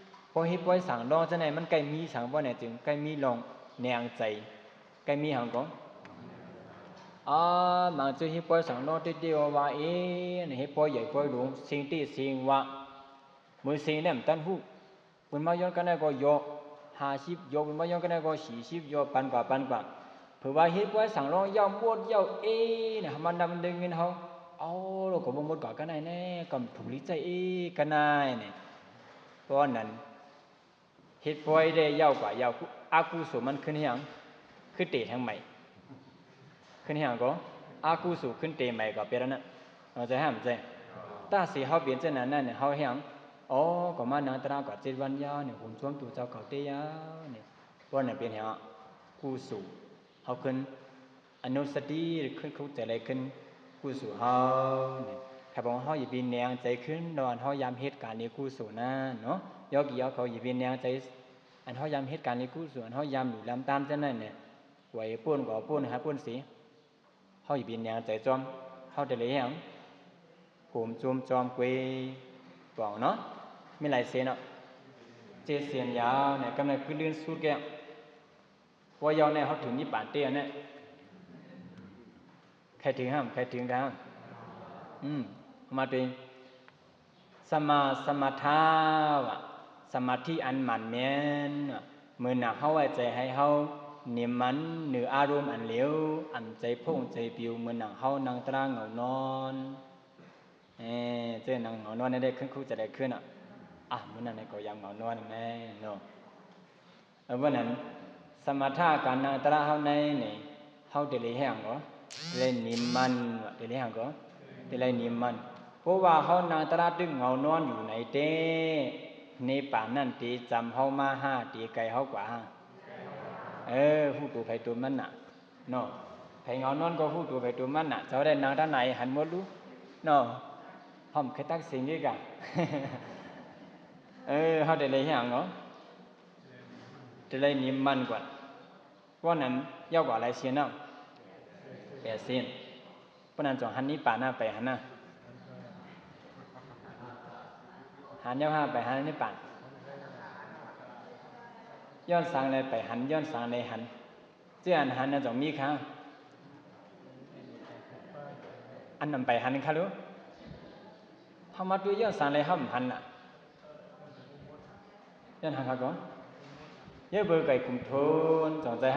ພໍເຮັດພໍສ້າງລອງຈັ່ງນັ້ນ ມັນໃກ້ມີສັງບໍ່ແນ່ ຈຶ່ງໃກ້ມີລອງແນງໃຈ ໃກ້ມີຫຍັງກໍ ອາ ມັງຈື່ເຮັດພໍສ້າງລອງເຕະໆວ່າໆ ເອ ເຮັດພໍໃຫຍ່ພໍຫຼວງ ເສັງເຕະເສັງວ່າ ມື້ເສັງແນມຕັນຮູ້ ເພິ່ນມາຍ້ອນກັນໄດ້ກໍຢອກ ຫ້າສິບຢອກ ເພິ່ນມາຍ້ອນກັນໄດ້ກໍສີ່ສິບຢອກ ປັນກວ່າ ປັນກວ່າ ເພິ່ນວ່າເຮັດໄວ້ສັງລອງຢາວໝົດຢາວເອ ນະ ເຮົາມານຳໄດ້ເງິນເຮົາ ເອົາ ລາວກໍບໍ່ໝົດກວ່າກັນໄດ້ແນ່ ກໍຖືກລິໃຈເອ ກັນໄດ້ນີ້ ເພາະນັ້ນ ເຮັດປ່ອຍໄດ້ຢາວກວ່າຢາວ ອະກຸສົນມັນຂຶ້ນຫຍັງ ຄືເຕະທາງໃໝ່ ຂຶ້ນຫຍັງກໍ ອະກຸສົນຂຶ້ນເຕະໃໝ່ກໍເປັນອັນນັ້ນ ເຂົ້າໃຈຫາ? ເຂົ້າໃຈ. ຖ້າຊິເຮົາເປັນເຊັ່ນນັ້ນນະ ເຮົາຫຍັງ ອໍ ກໍມານັ່ງຕາລາງກວ່າເຈັດວັນຍາວນີ້ ໂຮມຊວມຕູເຈົ້າເຂົາເຕະຍາວນີ້ ວ່ານັ້ນເປັນຫຍັງ ອະກຸສົນ ເຮົາຂຶ້ນອະນຸສະຕິ ຂຶ້ນຄຸກໃຈໄລ່ຂຶ້ນ ກຸສົນເຮົານີ້ ຖ້າບອກເຮົາຢ່າໄປແນງໃຈຂຶ້ນ ລະຫວ່າງເຮົາຢາມເຮັດການດີກຸສົນນັ້ນເນາະ ຢອກກີຢອກເຂົາ ຢ່າໄປແນງໃຈ ອັນເຮົາຢາມເຮັດການດີກຸສົນ ເຮົາຢາມຫຼູຫຼາມຕາມຈັ່ງນັ້ນແຫຼະ ໄຫວປຸ້ນກໍເອົາປຸ້ນ ຫາປຸ້ນເສຍ ເຮົາຢ່າໄປແນງໃຈຈອມ ເຮົາແຕ່ລະຢ່າງ ໂຮມໂຈມຈອມເກວຍປອງເນາະ ມີຫຼາຍເສນເນາະ ເຈັດເສນຍາວນີ້ ກຳລັງຄືລື່ນສຸດແກ້ວ ວ່າຢາວແນ່ ເຮົາເຖິງນິບບານເຕະແນ່ ໃຄເຖິງຫາ? ໃຄເຖິງກະຫາ? ອືມ ມາເປັນ ສະມາສະມາທາ ວ່າ ສະມາທິອັນໝັ້ນແມ່ນ ວ່າ ເມື່ອນະເຮົາໄວ້ໃຈໃຫ້ເຮົານິມມັນເໜືອອາລົມອັນເຫຼວ ອັນໃຈໂພງໃຈປິວ ເມື່ອນະເຮົານັ່ງຕາລາງເຫງົານອນ ເອີ ເຈົ້ານັ່ງເຫງົານອນໄດ້ ໄດ້ຂຶ້ນຄຸກຈະໄດ້ຂຶ້ນ ອະ ອາ ມື້ນັ້ນກໍຢາມເຫງົານອນແນ່ເນາະ. ເອີ ເພາະນັ້ນ ສະມາທະການນັ່ງຕາລະເຮົາໃນນີ້ ເຮົາໄດ້ເລີຍຫຍັງກໍ ໄດ້ເລີຍນິມມັນ ວ່າໄດ້ເລີຍຫຍັງກໍ ໄດ້ເລີຍນິມມັນ ເພາະວ່າເຮົານັ່ງຕາລະຕຶກເຫງົານອນຢູ່ໃນເຕ ໃນປານນັ້ນເຕຈຳເຮົາມາຫາ ເຕໄກເຮົາກວ່າຫາ ເອີ ຮູ້ໂຕໃຜໂຕມັນນະ ເນາະ ໃຜເຫງົານອນກໍຮູ້ໂຕໃຜໂຕມັນນະ ເຈົ້າໄດ້ນັ່ງທາງໃນຫັນໝົດລູ ເນາະ ພ້ອມຄືຕັກສິງອີກກະ ເອີ ເຮົາໄດ້ເລີຍຫຍັງເນາະ ໄດ້ເລີຍນິມມັນກວ່າ ເພາະນັ້ນ ຍາວກວ່າຫຼາຍເຊນເນາະ ແປດເຊນ ເພາະນັ້ນ ຈອງຫັນນິບບານນະ ໄປຫັນນະ ຫັນຍາວຫາ ໄປຫັນນິບບານ ຍ້ອນສັງແລໄປຫັນ ຍ້ອນສັງແລຫັນ ເຈົ້າອັນຫັນນະ ຈອງມີຄ່າ ອັນນຳໄປຫັນຄ່າລູ ເຮົາມາຕົວະຍ້ອນສັງແລເຮົາບໍ່ຫັນນະ ຍ້ອນຫາຄ່າກໍ ယဝ်ႉ ပေႃးၵႆႉၵုမ်ထူၼ်ႈ ၸွင်ႇၸႂ်ႈႁႃႉ ဢမ်ႇၸႂ်ႈ။ သဵၼ်ႈတၢင်းမၼ်းတႄႉ မႅၼ်ႈယဝ်ႉ ၸႂ်ႈယဝ်ႉ။ ပေႃးၼၼ် တဵမ်ယဝ်ႉႁႃႉ ပႆႇတဵမ်ႁႃႉ။ တိုၵ်ႉမိူၼ်ၵွၵ်းပွင်ႇဝႆႉလႄႈ ႁဝ်းၼႄႈ ၸွင်ႇၸႂ်ႈႁႃႉ ဢမ်ႇၸႂ်ႈ။ ဢႃႈ ပိူၼ်ႈ ပိူၼ်ႈၼင်ႈတြႃး ၵူၼ်းၼင်ႈတြႃးဝႆႉ ၽြႃးပဵၼ်ၸဝ်ႈ ၼင်ႈလၢႆပီ ႁဝ်းၼင်ႈလၢႆဝၼ်း လၢႆၸူဝ်ႈမူင်း ဢႃႈ မႃးဝူၼ်ႉတူၺ်းၼႆၼေႃႈ ၸွင်ႇႁဝ်းႁၼ်ၼႃႇ ႁၼ်ၼႃႇ ၵမ်းၼႆႉ ဢိူဝ်ႈ ၸိူဝ်းဢၼ်ပႆႇႁၼ်ၵေႃႈ ႁူႉၼႃႇ ၵမ်းၼႆႉ ၽႂ်ပႆႇႁၼ်ၵေႃႈ မၼ်းၸႂ်ႈႁႃႉ မၼ်းၸႂ်ႈ။ ပေႃးၼၼ် သဵၼ်ႈတၢင်းမႃးတႄႉ ၸွင်ႇႁဝ်းႁၼ် ၼိပ်ႉပၢၼ်ႇ ၸွင်ႇပႃးႁၼ် ဢိူဝ်ႈ ႁဝ်းတေလႆႈဝႃႈၸိူင်ႉၼၼ်ၼႃႇ ႁဝ်းတေလႆႈဝႃႈ ဢမ်ႇပႆႇႁၼ်ၼႆ မၼ်းၸႂ်ႈႁႃႉ မၼ်းၸႂ်ႈ။ ဢမ်ႇႁၼ်တႄႉ မၼ်းၸႂ်ႈၼႃႇ ႁဵတ်းသင်ၵေႃႈ ဢမ်ႇပႆႇႁၼ် ယွၼ်ႉပိူဝ်ႈသင် ယွၼ်ႉပိူဝ်ႈသင် ဢိူဝ်ႈ ႁဝ်းတိုၵ်ႉပဝ်ႇဝႆႉၶႃႈလႄႈၼႄႈ ၼမ်ႉၵေႃႈဢမ်ႇမီးၶႃႈလူး မၼ်းၸႂ်ႈႁႃႉ မၼ်းၸႂ်ႈ။ ႁဝ်းတေလႆႈႁဵတ်းသင် တေလႆႈႁဵတ်းသင်ၵေႃႈ ထႅမ်သႂ်ႇၼမ်ၼမ် ဢေႃႈ မၼ်းၸႂ်ႈႁႃႉ မၼ်းၸႂ်ႈ။ ပေႃးၼၼ် ယေႃးၵီႇႁဝ်းၶဝ် တေထႅမ်ထႅင်ႈႁႃႉ တေပေႃးၵႃႈၼႆႉၵေႃႈႁႃႉ မိူၼ်ႁဝ်းဢဝ်တြႃးထႅင်ႈဢိတ်းၼေႃႈ ႁဝ်းဢဝ်ၵႂႃႇထႅင်ႈဢိတ်းၼိုင်ႈ မၼ်းၸႂ်ႈႁႃႉ မၼ်းၸႂ်ႈ။ ပေႃးႁဝ်းၶႂ်ႈထႅမ်ၼၼ်ႉၵေႃႈ ဢၼ်ပဵၼ်ပႅတ်ႇတႃၼၼ်ႉ ႁဝ်းတေလႆႈႁဵတ်းသင် ၶတ်းၸႂ်ႁဵတ်းသၢင်ႈထႅင်ႈ မၼ်းၸႂ်ႈႁႃႉ မၼ်းၸႂ်ႈ။ ဢိူဝ်ႈ ဢၼ်ႁဝ်းပႆႇတဵမ် ႁဝ်းတေလႆႈၶတ်းၸႂ်ႁဵတ်းသၢင်ႈထႅင်ႈ။ ယေႃးၵီႇႁဝ်းၶဝ် ၶႂ်ႈထိုင်တီႈလႂ်ၼႆၵေႃႈ ႁဝ်းတေလႆႈၶတ်းၸႂ်ႁဵတ်းသၢင်ႈဢၼ်ၼၼ်ႉ။ မိူၼ်ၼင်ႇ ၼိပ်ႉပၢၼ်ႇ ႁဝ်းၶႂ်ႈထိုင် ဢေႈ ပိူၼ်ႈထိုင် ႁဝ်းၵေႃႈထိုင်ဝႃႈ ၼိပ်ႉပၢၼ်ႇမီးတီႈလႂ် ႁဝ်းဢမ်ႇႁူႉ ပိူၼ်ႈဝႃႈ ၼင်ႈတြႃး ၶႂ်ႈလႆႈၼိပ်ႉပၢၼ်ႇဝႃႈ ဢေႈ ၼႆႉ ဢေႃႈ ၵေႃႈၼိပ်ႉပၢၼ်ႇၸွမ်းပိူၼ်ႈၵႃႈ ၼိပ်ႉပႃႇၼသ်ႉသ ပၸ်ႉၸယေႃး ႁေႃးတု ႁဝ်းၵေႃႈ ႁဝ်းဝႃႈၸွမ်းပိူၼ်ႈ။ ၼိပ်ႉပၢၼ်ႇၼၼ်ႉ မီးတီႈလႂ် ၼိပ်ႉပၢၼ်ႇမီးတီႈလႂ် မီးၼႂ်းၸႂ်။ ဢူဝ်း ယေႃးၵီႇႁဝ်းၶဝ် ႁူႉလူးၼႃႇ ပေႃးၼၼ်တႄႉ လႆႈတြႃး ပေႃးၼၼ် မၼ်းၸႂ်ႈ မၼ်းၸႂ်ႈ ၼၼ်ႉပဵၼ်တြႃးၸႅတ်ႈၸၢင်ႇၶႃႈၼၼ်ႉ မၼ်းၸႂ်ႈ မၼ်းၸႂ်ႈ။ ဢၼ်ႁဝ်းဝႃႈ တြႃးၼိပ်ႉပၢၼ်ႇၼၼ်ႉ မီးၼႂ်းၸႂ်ႁဝ်း ဢိူဝ်ႈ ဢၼ်ၼၼ်ႉပဵၼ်ႁႅင်း သမ်ႇမႃႇ သမ်ႇမႃႇတိတ်ႉထိ မၼ်းၸႂ်ႈ မၼ်းၸႂ်ႈ။ ပၢႆးဝူၼ်ႉႁဝ်းမၼ်ႈမႅၼ်ႈ လွင်ႈဝူၼ်ႉႁဝ်းမၼ်ႈမႅၼ်ႈၼႆႉ ဢၼ်ၼၼ်ႉ ပွင်ႇဝႃႈ ၼိပ်ႉပၢၼ်ႇၼၼ်ႉ မီးတီႈလႂ်ၵေႃႈ မီးၼႂ်းၸႂ်ဝႃႈ ယေႃးၵီႇဝႃႈ ၸဝ်ႈႁဝ်းဝႃႈ ယေႃးၵီႇဝႃႈ ဢိူဝ်ႈ မီးၼႂ်းၸႂ်ဝႃႈၼႃႇ။ ပေႃးၼၼ် ၼိပ်ႉပၢၼ်ႇၼႆႉ ပွင်ႇဝႃႈႁိုဝ်လႄႈ ဢေႈ ႁဝ်းပႆႇၶႂ်ႈလႆႈ ပေႃးၼၼ်ၼႃႇၼႆႉ ယေႃးၵီႇႁဝ်းၶဝ် ၶႂ်ႈလႆႈႁႃႉ ဢမ်ႇၶႂ်ႈလႆႈႁႃႉ။ ၸဝ်ႈတူင်ႇၼႃႈပႃးႁဝ်းၶဝ် ၸင်ႇၶႂ်ႈလႆႈၶႃႈ။ သမ်ႉပွင်ႇဝႃႈႁိုဝ်ၶႃႈလႃႇ ၼိပ်ႉပၢၼ်ႇ။ ႁဝ်းၶႂ်ႈလႆႈၵူႈၵေႃႉ ဢမ်ႇၸႂ်ႈၶႃႈ။ ၸဝ်ႈႁဝ်းၵေႃႈၶႂ်ႈလႆႈ။ ပေႃးၼၼ် ယေႃးၵီႇႁဝ်းၶဝ် သမ်ႉပွင်ႇဝႃႈႁိုဝ် ၼိပ်ႉပၢၼ်ႇ။ ဢေႃႈၶႃႈ ဢေႃႈၶႃႈ။ ၼိပ်ႉပၢၼ်ႇၼႆႉ ၼႆႉ ပေႃးမႃးတူၺ်းတီႈပွင်ႇမၼ်း ပွင်ႇဝႃႈ ၼိဝႃႇၼ ဝႃႈ ၼိၼႆႉ ပွင်ႇဝႃႈ ဢမ်ႇ ဝႃႇၼၼႆႉ ပွင်ႇဝႃႈ လွင်ႈသုၵ်ႉသၵ်ႉ လွင်ႈမႆႈၸႂ် ႁိူဝ်ႉၸႂ် လွင်ႈယၢပ်ႇၸႂ် လွင်ႈဢမ်ႇၵတ်းယဵၼ် လွင်ႈမႆႈၸိူဝ်းၼၼ်ႉၼႆႉ ၼိၼႆႉ ပွင်ႇဝႃႈ ဢမ်ႇ ဢမ်ႇမီးလွင်ႈမႆႈၸႂ် ပေႃးၼၼ် မီးသင်ၵေႃႈ လွင်ႈၵတ်းယဵၼ်ၵေႃႈ ၼႆႉပဵၼ်သင် ပဵၼ်သင်ၵေႃႈ ပေႃးၼၼ် ၼိပ်ႉပၢၼ်ႇၼႆႉ ၸွင်ႇႁဝ်းပႃးႁၼ်ယဝ်ႉႁႃႉ ၵမ်းၼႆႉ ၸွင်ႇၵတ်းႁႃႉ ၵမ်းၼႆႉ လူင်းၵေႃႈ ထေႃးမႃးတႄႉၼႆႉ ၵတ်းယဵၼ်ႁႃႉ ဢမ်ႇၵတ်းယဵၼ် ၵတ်းယဵၼ်တီႈလႂ် တီႈတူဝ်ႁဝ်း ၸႂ်ႈႁႃႉ ၸႂ်ႈ ၸႂ်ႁဝ်းလူး ၸွင်ႇပႃးၵတ်းယဵၼ် ဢိုမ်း ၵတ်းယဵၼ်ၼႃႇ ၸဝ်ႈၶူဝ်းယၢဝ်းၼႃႇ ၵတ်းယဵၼ်လႄႈၼေႃႈ ၸႂ်မႆႈတီႈလႂ်လႃႇ ပေႃးၼႆၸိုင် ပေႃးဝႃႈၵူၼ်းႁဝ်းတိုၵ်ႉမီး ၸႂ်ၶႂ်ႈပဵၼ်ၵူၼ်းၶိုၼ်းထႅင်ႈ ၸႂ်ၶႂ်ႈႁွတ်ႈတီႈလႂ် ယေႃးၵီႇႁဝ်းၶဝ် ၶႂ်ႈၵႂႃႇတီႈလႂ် မိူင်းၽီဝႃႈ တုသိတႃဝႃႈ ပေႃးတိုၵ်ႉၶႂ်ႈၵႂႃႇၸိူဝ်းၼၼ်ႉတႄႉၼႆ ၼိပ်ႉပၢၼ်ႇၼႆႉ တေႁႅင်း တေၵႆဢႃႈ မၼ်းၸႂ်ႈႁႃႉ မၼ်းၸႂ်ႈ ႁဝ်းၶတ်းၸႂ် ၽြႃးပဵၼ်ၸဝ်ႈဝႃႈ ပေႃးၶႂ်ႈထိုင်တီႈလီလီ မိူၼ်ၸိူင်ႉၼင်ႇ မိူင်းၽီၶဝ်ဝႃႈ မိူင်းၵူၼ်းၶိုၼ်း ပေႃးၼႆၸိုင် ႁႂ်ႈႁဵတ်းတႃႇၼဝႃႈ ပေႃးဝႃႈၶႂ်ႈထိုင်ၼိပ်ႉပၢၼ်ႇ ပေႃးၼႆၸိုင် ႁႂ်ႈႁဵတ်းသင် ၽႃႇဝၼႃႇ ပေႃးၼၼ်ၸိုင် ယေႃးၵီႇႁဝ်းၶဝ် ႁဵတ်းတႃႇၼၼမ်ၼမ်ႁႃႉ ႁဵတ်းၽႃႇဝၼႃႇၼမ်ၼမ်ႁႃႉ ယေႃးၵီႇႁဝ်းၶဝ် လိူၵ်ႈလႆႈၼေႃႈ ႁဝ်းၶႂ်ႈႁဵတ်းတႃႇၼၼမ်ၼမ်ႁႃႉ ပေႃးႁဵတ်းတႃႇၼၼမ်ၼမ်သမ်ႉ ႁဝ်းတေလႆႈၶိုၼ်းၸၢမ်ႇၶိုၼ်းၼႃႇ ပေႃးႁဵတ်းၽႃႇဝၼႃႇသမ်ႉ လႆႈၸၢမ်ႇဢႃႈ ၸွင်ႇႁဝ်းလႆႈၸၢမ်ႇႁႃႉ ဢမ်ႇလႆႈၸၢမ်ႇ ႁဵတ်းသင်ၼႃႇ ပေႃးၼႆ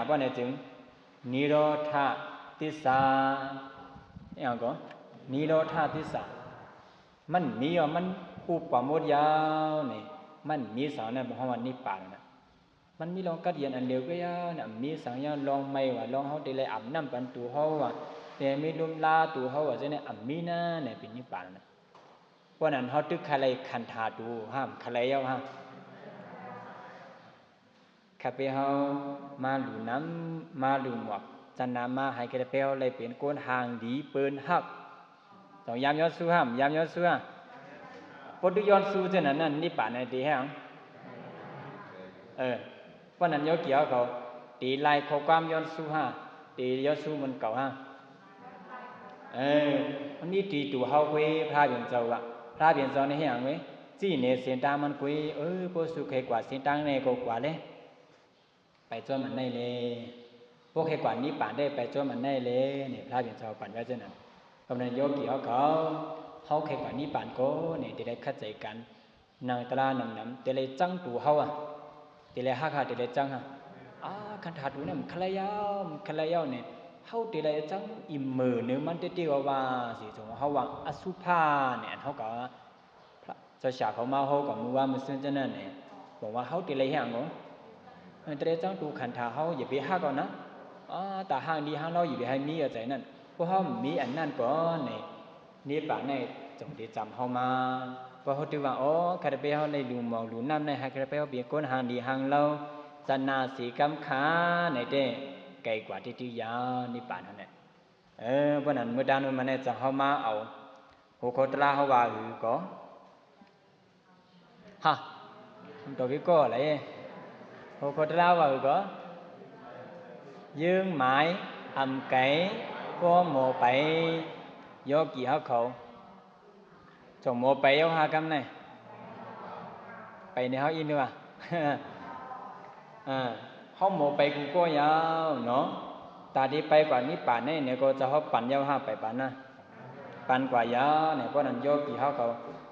ၸိုင် ၼိရေႃးထသစ္စာ ဢီႈသင်ၵေႃႈ ၼိရေႃးထသစ္စာ မၼ်းမီးယဝ်ႉ မၼ်းဢုပ်ႉၵႂႃႇမူတ်းယဝ်ႉၼႆႉ မၼ်းမီးသင်ၼၼ်ႉ ပေႃးဝႃႈၼိပ်ႉပၢၼ်ႇၼႃႇ မၼ်းမီးလွင်ႈၵတ်းယဵၼ်ဢၼ်လဵဝ်ၵူၺ်းယဝ်ႉၼႃႇ ဢမ်ႇမီးသင်ယဝ်ႉ လွင်ႈမႆႈဝႃႈ လွင်ႈႁဝ်းတေလႆႈဢၢပ်ႇၼမ်ႉပၼ်တူဝ်ႁဝ်းဝႃႈ တေမီးလုမ်းလႃးတူဝ်ႁဝ်းဝႃႈ ၸိူဝ်းၼႆႉ ဢမ်ႇမီးၼႃႇ ၼႆႉပဵၼ်ၼိပ်ႉပၢၼ်ႇၼႃႇ ເພາະນັ້ນເຮົາຈຶ່ງຄະໄລຂັນທາຕູ ຫ້າມຄະໄລເອົາ ຫ້າມ ຂ້າພະເຈົ້າມາລູນ້ຳ ມາລູໝອກ ຈະນຳມາໃຫ້ຂ້າພະເຈົ້າໄດ້ເປັນຄົນຮ່າງດີເປີນຮັກ. ຕ້ອງຢາມຍ້ອນຊູ້ ຫ້າມຢາມຍ້ອນຊູ້ ຫ້າມ ບໍ່ຖືກຍ້ອນຊູ້ ເຊັ່ນນັ້ນ ນິບປານໃນທີ່ແຮງ ເອີ ເພາະນັ້ນໂຍກີເຮົາເຂົາຕີລາຍຂໍ້ຄວາມຍ້ອນຊູ້ ຫ້າມ ຕີຍ້ອນຊູ້ມັນເກົ່າ ຫ້າມ ເອີ ມັນມີຕີໂຕເຮົາເວີຍ ພະເປັນເຈົ້າວ່າ ພະເປັນເຈົ້າໃນແຮງເວີຍ ຊີ້ແນເສັ້ນທາງມັນເວີຍ ເອີ ບໍ່ສຸກໃຫ້ກວາດເສັ້ນທາງໃດກໍກວາດເລີຍ ໄປຈອມອັນໃດແລ ບໍ່ໃຫ້ກວາດນິບປານໄດ້ ໄປຈອມອັນໃດແລ ນີ້ ພະເປັນເຈົ້າປັນໄວ້ຈັ່ງນັ້ນ. ກຳນັ້ນໂຍກີເຮົາເຂົາ ເຮົາໃຫ້ກວາດນິບປານກໍນີ້ ຈະໄດ້ເຂົ້າໃຈກັນ ນັ່ງຕາລານຳໆ ຈະໄດ້ຈັງໂຕເຮົາ ອາ ຈະໄດ້ຮັກ ຈະໄດ້ຈັງ ອາ ອາ ຂັນທາຕູນັ້ນມັນຄະໄລເອົາ ມັນຄະໄລເອົານີ້ ເຮົາຈະໄດ້ຈັງອີ່ເໝີໜຶ່ງ ມັນເຕະໆວ່າໆ ຊິ ສົມມຸດເຮົາວ່າອະສຸພະນີ້ ອັນເຮົາກໍ ພະເຈົ້າສາເຂົາມາ ເຮົາກໍມື້ວານມື້ຊືນຈັ່ງນັ້ນແຫຼະ ບອກວ່າເຮົາຈະໄດ້ແຮງເນາະ ເອີ ຈະໄດ້ຈັງໂຕຂັນທາເຮົາ ຢ່າໄປຮັກເອົານະ ອາ ຕາຮ່າງດີຮ່າງເຮົາ ຢ່າໄປໃຫ້ມີເອົາໃຈນັ້ນ ພວກເຮົາມີອັນນັ້ນກ່ອນນີ້ ນິບປານໃນຈົ່ງໄດ້ຈຳເຮົາມາ ເພາະເຮົາຖືວ່າ ໂອ້ ຂ້າພະເຈົ້າໄດ້ລູໝອກລູນ້ຳໃນ ໃຫ້ຂ້າພະເຈົ້າເປັນຄົນຮ່າງດີຮ່າງເລົ່າ ຊະນະສີກຳຂາໃນແທ້ ໄກກວ່າທີ່ຕິຢາວ ນິບປານຫັ້ນແຫຼະ. ເອີ ເພາະນັ້ນມື້ດານນີ້ມາແນ່ ຈະເຮົາມາເອົາຫົວຂໍ້ຕາລາເຮົາວ່າຄືກໍ ຮະ ຄຳຕອບຄືກໍແຫຼະ ຫົວຂໍ້ຕາລາເວົ້າຄືກໍ ເຢິງໝາຍ ອຳໄກ ພໍໝໍໄປ ໂຍກີເຮົາເຂົາ ຈອງໝໍໄປເອົາຫາກຳໃນ ໄປໃນເຮົາອີກນີ້ວ່າ ເອີ ເຮົາໝໍໄປກູກໍຍາວເນາະ ຕາທີ່ໄປກວ່ານິບປານໃນນີ້ກໍຈະເຮົາປັນຍາວຫາໄປປານນະ ປັນກວ່າຍາວນີ້ ເພາະນັ້ນໂຍກີເຮົາເຂົາ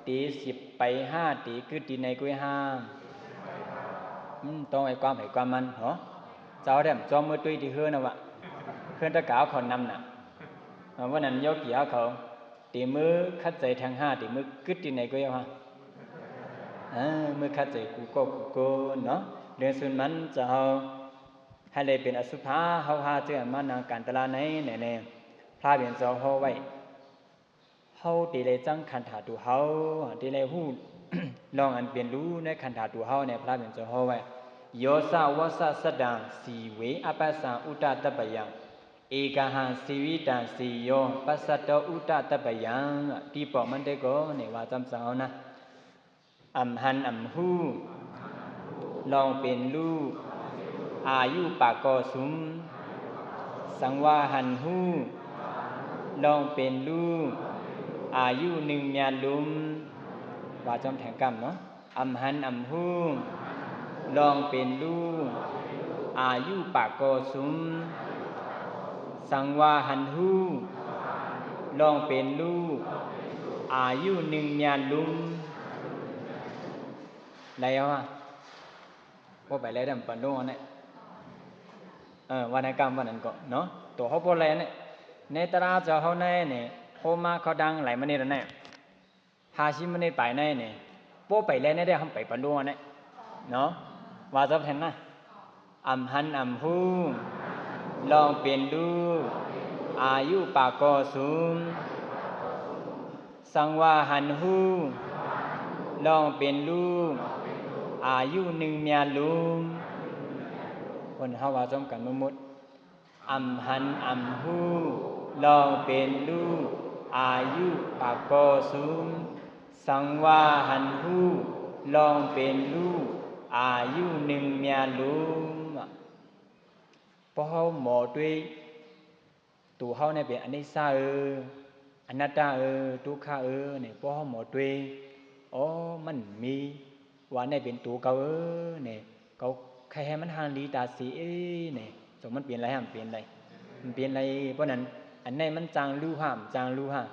ຕີສິບໄປຫ້າ ຕີກຶດຕີໃນກຸ້ຍຫ້າ ອືມ ຕ້ອງໃຫ້ຄວາມໃຫ້ຄວາມມັນເນາະ ເຈົ້າແທ້ມຈອມມືຕຸ້ຍທີ່ເຮືອນນະວະ ເຮືອນຕະກາວເຂົານຳນະ ເພາະນັ້ນໂຍກີເຮົາເຂົາ ຕີມືຂັດໃຈທັງຫ້າ ຕີມືກຶດທີ່ໃນກໍເອົາຫາ ເອີ ມືຂັດໃຈກູກໍກູໂກນເນາະ ເລື່ອງສຸດມັນຈະເຮົາ ໃຫ້ໄດ້ເປັນອະສຸພະ ເຮົາຫາເຈີມານັ່ງການຕະລາໃນແນ່ໆ ພະເປັນເຈົ້າເຮົາໄວ້ ເຮົາຈະໄດ້ຈັງຂັນທາໂຕເຮົາ ຈະໄດ້ຮູ້ລອງອັນເປັນຮູ້ໃນຂັນທາໂຕເຮົາໃນ ພະເປັນເຈົ້າເຮົາໄວ້ ໂຍສະວະສະສັດຕັງ ສີເວ ອະປັດສັງ ອຸຕະຕັບປະຍັງ ເອກະຫັງ ຊີວິຕັງ ສີໂຍ ປັດສັດໂຕ ອຸຕະຕັບປະຍັງ ທີ່ປອກມັນໄດ້ກໍໃນວ່າຈຳເຈົ້າເຮົານະ ອຳຫັນອຳຮູ້ ລອງເປັນຮູ້ ອາຍຸປາກໍສຸມ ສັງວາຫັນຮູ້ ລອງເປັນຮູ້ ອາຍຸໜຶ່ງຍາລຸມ ວ່າຈອມແທງກຳເນາະ ອຳຫັນອຳຮູ້ ລອງເປັນຮູ້ ອາຍຸປາກໍສຸມ ສັງວາຫັນຮູ້ ລອງເປັນຮູ້ ອາຍຸໜຶ່ງຍາລຸມ ໄດ້ເອົາຫາ ບໍ່ໄປແລ້ວດຳປັນໂລງອັນນີ້ ເອີ ວັນນະກຳວັນນັ້ນກໍເນາະ ໂຕເຮົາບໍ່ໄດ້ອັນນີ້ ໃນຕະລາດເຈົ້າເຮົາໃນນີ້ ໂຮມາເຂົາດັງຫຼາຍມານີ້ແລ້ວນີ້ ຫ້າສິບມານີ້ໄປໃນນີ້ ບໍ່ໄປແລ້ວແນ່ໄດ້ ເຮົາໄປປະໂລງອັນນີ້ເນາະ ວ່າຈອບແທນນະ ອຳຫັນອຳຮູ້ ລອງເປັນຮູ້ ອາຍຸປາກໍສຸມ ສັງວາຫັນຮູ້ ລອງເປັນຮູ້ ອາຍຸໜຶ່ງຍາລຸມ ຄົນເຮົາວ່າຈອມກັນໝົດ ອຳຫັນອຳຮູ້ ລອງເປັນຮູ້ ອາຍຸປາກໍສຸມ ສັງວາຫັນຮູ້ ລອງເປັນຮູ້ ອາຍຸໜຶ່ງຍາລຸມ ເພາະເຮົາໝໍດ້ວຍ ໂຕເຮົານີ້ເປັນອະນິດສາເອີ ອະນັດຕາເອີ ທຸກຂາເອີນີ້ ພວກເຮົາໝໍຕົວເອງ ໂອ້ ມັນມີ ວ່ານີ້ເປັນໂຕເຂົາເອີນີ້ ເຂົາໃຄໃຫ້ມັນຮ່າງດີຕາສີເອີນີ້ ສົມມັນເປັນໄລຫ້າມເປັນໄລ ມັນເປັນໄລ ເພາະນັ້ນ ອັນນີ້ມັນຈັ່ງຮູ້ຫ້າມ ຈັ່ງຮູ້ຫ້າມ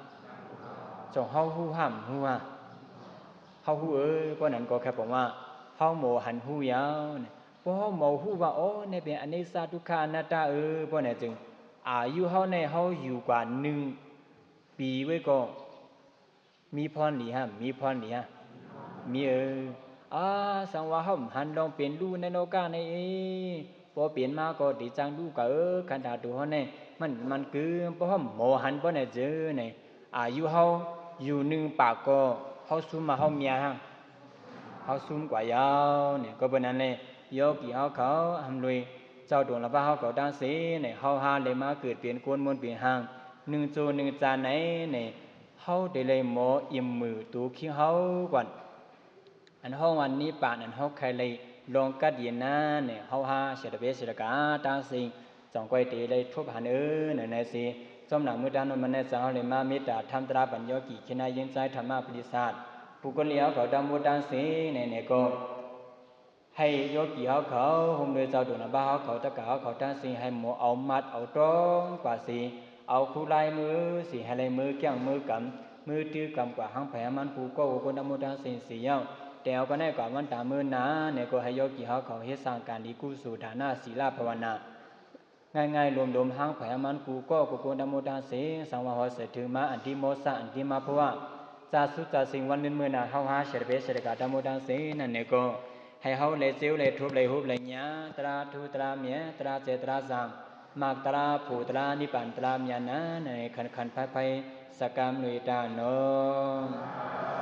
ສົມເຮົາຮູ້ຫ້າມ ຮູ້ຫ້າມ ເຮົາຮູ້ເອີ ເພາະນັ້ນກໍແຄ່ບອກວ່າ ເຮົາໝໍຫັນຮູ້ຍາວນີ້ ພວກເຮົາໝໍຮູ້ວ່າ ໂອ້ ນີ້ເປັນອະນິດສາ ທຸກຂາ ອະນັດຕາເອີ ພວກນີ້ຈຶ່ງ ອາຍຸເຮົາໃນເຮົາຢູ່ກວ່າໜຶ່ງປີໄວ້ກໍ ມີພອນດີຮະ ມີພອນດີຮະ ມີເອີ ອາ ສັງວ່າເຮົາຫັນລອງເປັນຮູ້ໃນໂລກາໃນເອ ພໍເປັນມາກໍດີຈັງຮູ້ກະເອີ ຄັນຖ້າໂຕເຮົາໃນ ມັນ ມັນຄື ບໍ່ເຮົາໝໍຫັນບໍ່ໃນເຈີໃນ ອາຍຸເຮົາຢູ່ໜຶ່ງປາກກໍ ເຮົາຊຸມມາເຮົາເມຍຫັ້ນ ເຮົາຊຸມກວ່າຢາວນີ້ ກໍເປັນນັ້ນແຫຼະ ໂຍກີເຮົາເຂົາ ຮຳລວຍ ເຈົ້າດົງລະພາເຮົາເຂົາທັງສີ່ນີ້ ເຮົາຫາໄດ້ມາເກີດເປັນຄົນມົນເປັນຮ່າງ ໜຶ່ງຈູ່ໜຶ່ງຈານໃນນີ້ ເຮົາໄດ້ເລີຍໝໍອີ່ມມືຕູຄີເຮົາກ່ອນ ອັນເຮົາອັນນີ້ປານ ອັນເຮົາໄຄໄດ້ລອງກັດເຢັນນານີ້ ເຮົາຫາເສດເວເສດກາຕາງສິ່ງ ຈັ່ງຄ່ອຍເຕໄດ້ທົບຫັນເອີ ໃນໃນຊິ ສົມໜ້າມື້ຕາໂນມະນະສັງ ເຮົາໄດ້ມາເມດຕາທຳຕະລາບັນຍອກກີ ເຄນາຍິງຊາຍທຳມະປະຕິສາດ ຜູ້ຄົນລຽວເຂົາທັງໝົດທັງສິ້ນ ໃນໃນກໍ ໃຫ້ໂຍກີເຮົາເຂົາ ໂຮມດ້ວຍເຈົ້າດົງນະບາເຮົາເຂົາ ຕະກະເຮົາເຂົາທັງສິ້ນ ໃຫ້ໝໍເອົາມັດເອົາຕ້ອງກວ່າຊິ ເອົາຄູ່ລາຍມືຊິ ໃຫ້ລາຍມືແກ້ງມືກຳ ມືຕື້ກຳກວ່າ ຫັງໃຜຫາມັນ ຜູ້ກໍຄົນທັງໝົດທັງສິ້ນຊິເຍົາ ແຕ່ເອົາກໍໄດ້ກວ່າວັນຕາມື້ໜ້າ ໃນກໍໃຫ້ໂຍກີເຮົາເຂົາເຮັດສ້າງການດີ ກຸສົນທານະ ສີລະ ພາວະນາ ງ່າຍໆ ລວມໆ ຫາງໃຜຫາມັນ ກູ່ກໍກູ່ຄົນ ທຳໂມທາເສ ສັງວາຫອດໃສ່ເຖິງມາ ອັນທິໂມສະ ອັນທິມາພະວະ ຈາສຸຈາສິງ ວັນເດືອນມື້ໜ້າ ເຮົາຫາເສດເວເສດກາ ທຳໂມທາເສ ນັ້ນແຫຼະກໍ ໃຫ້ເຮົາໄດ້ເຊວໄດ້ທົບໄດ້ຮູບໄດ້ຍາ ຕຣາທູຕຣາເມຍ ຕຣາເຈຕຣາສັງ ມັກຕຣາພູຕຣານິບປານ ຕຣາມຍານາ ໃນຂັນຂັນໄພໄພ ສະກຳລຸຍຕານອງ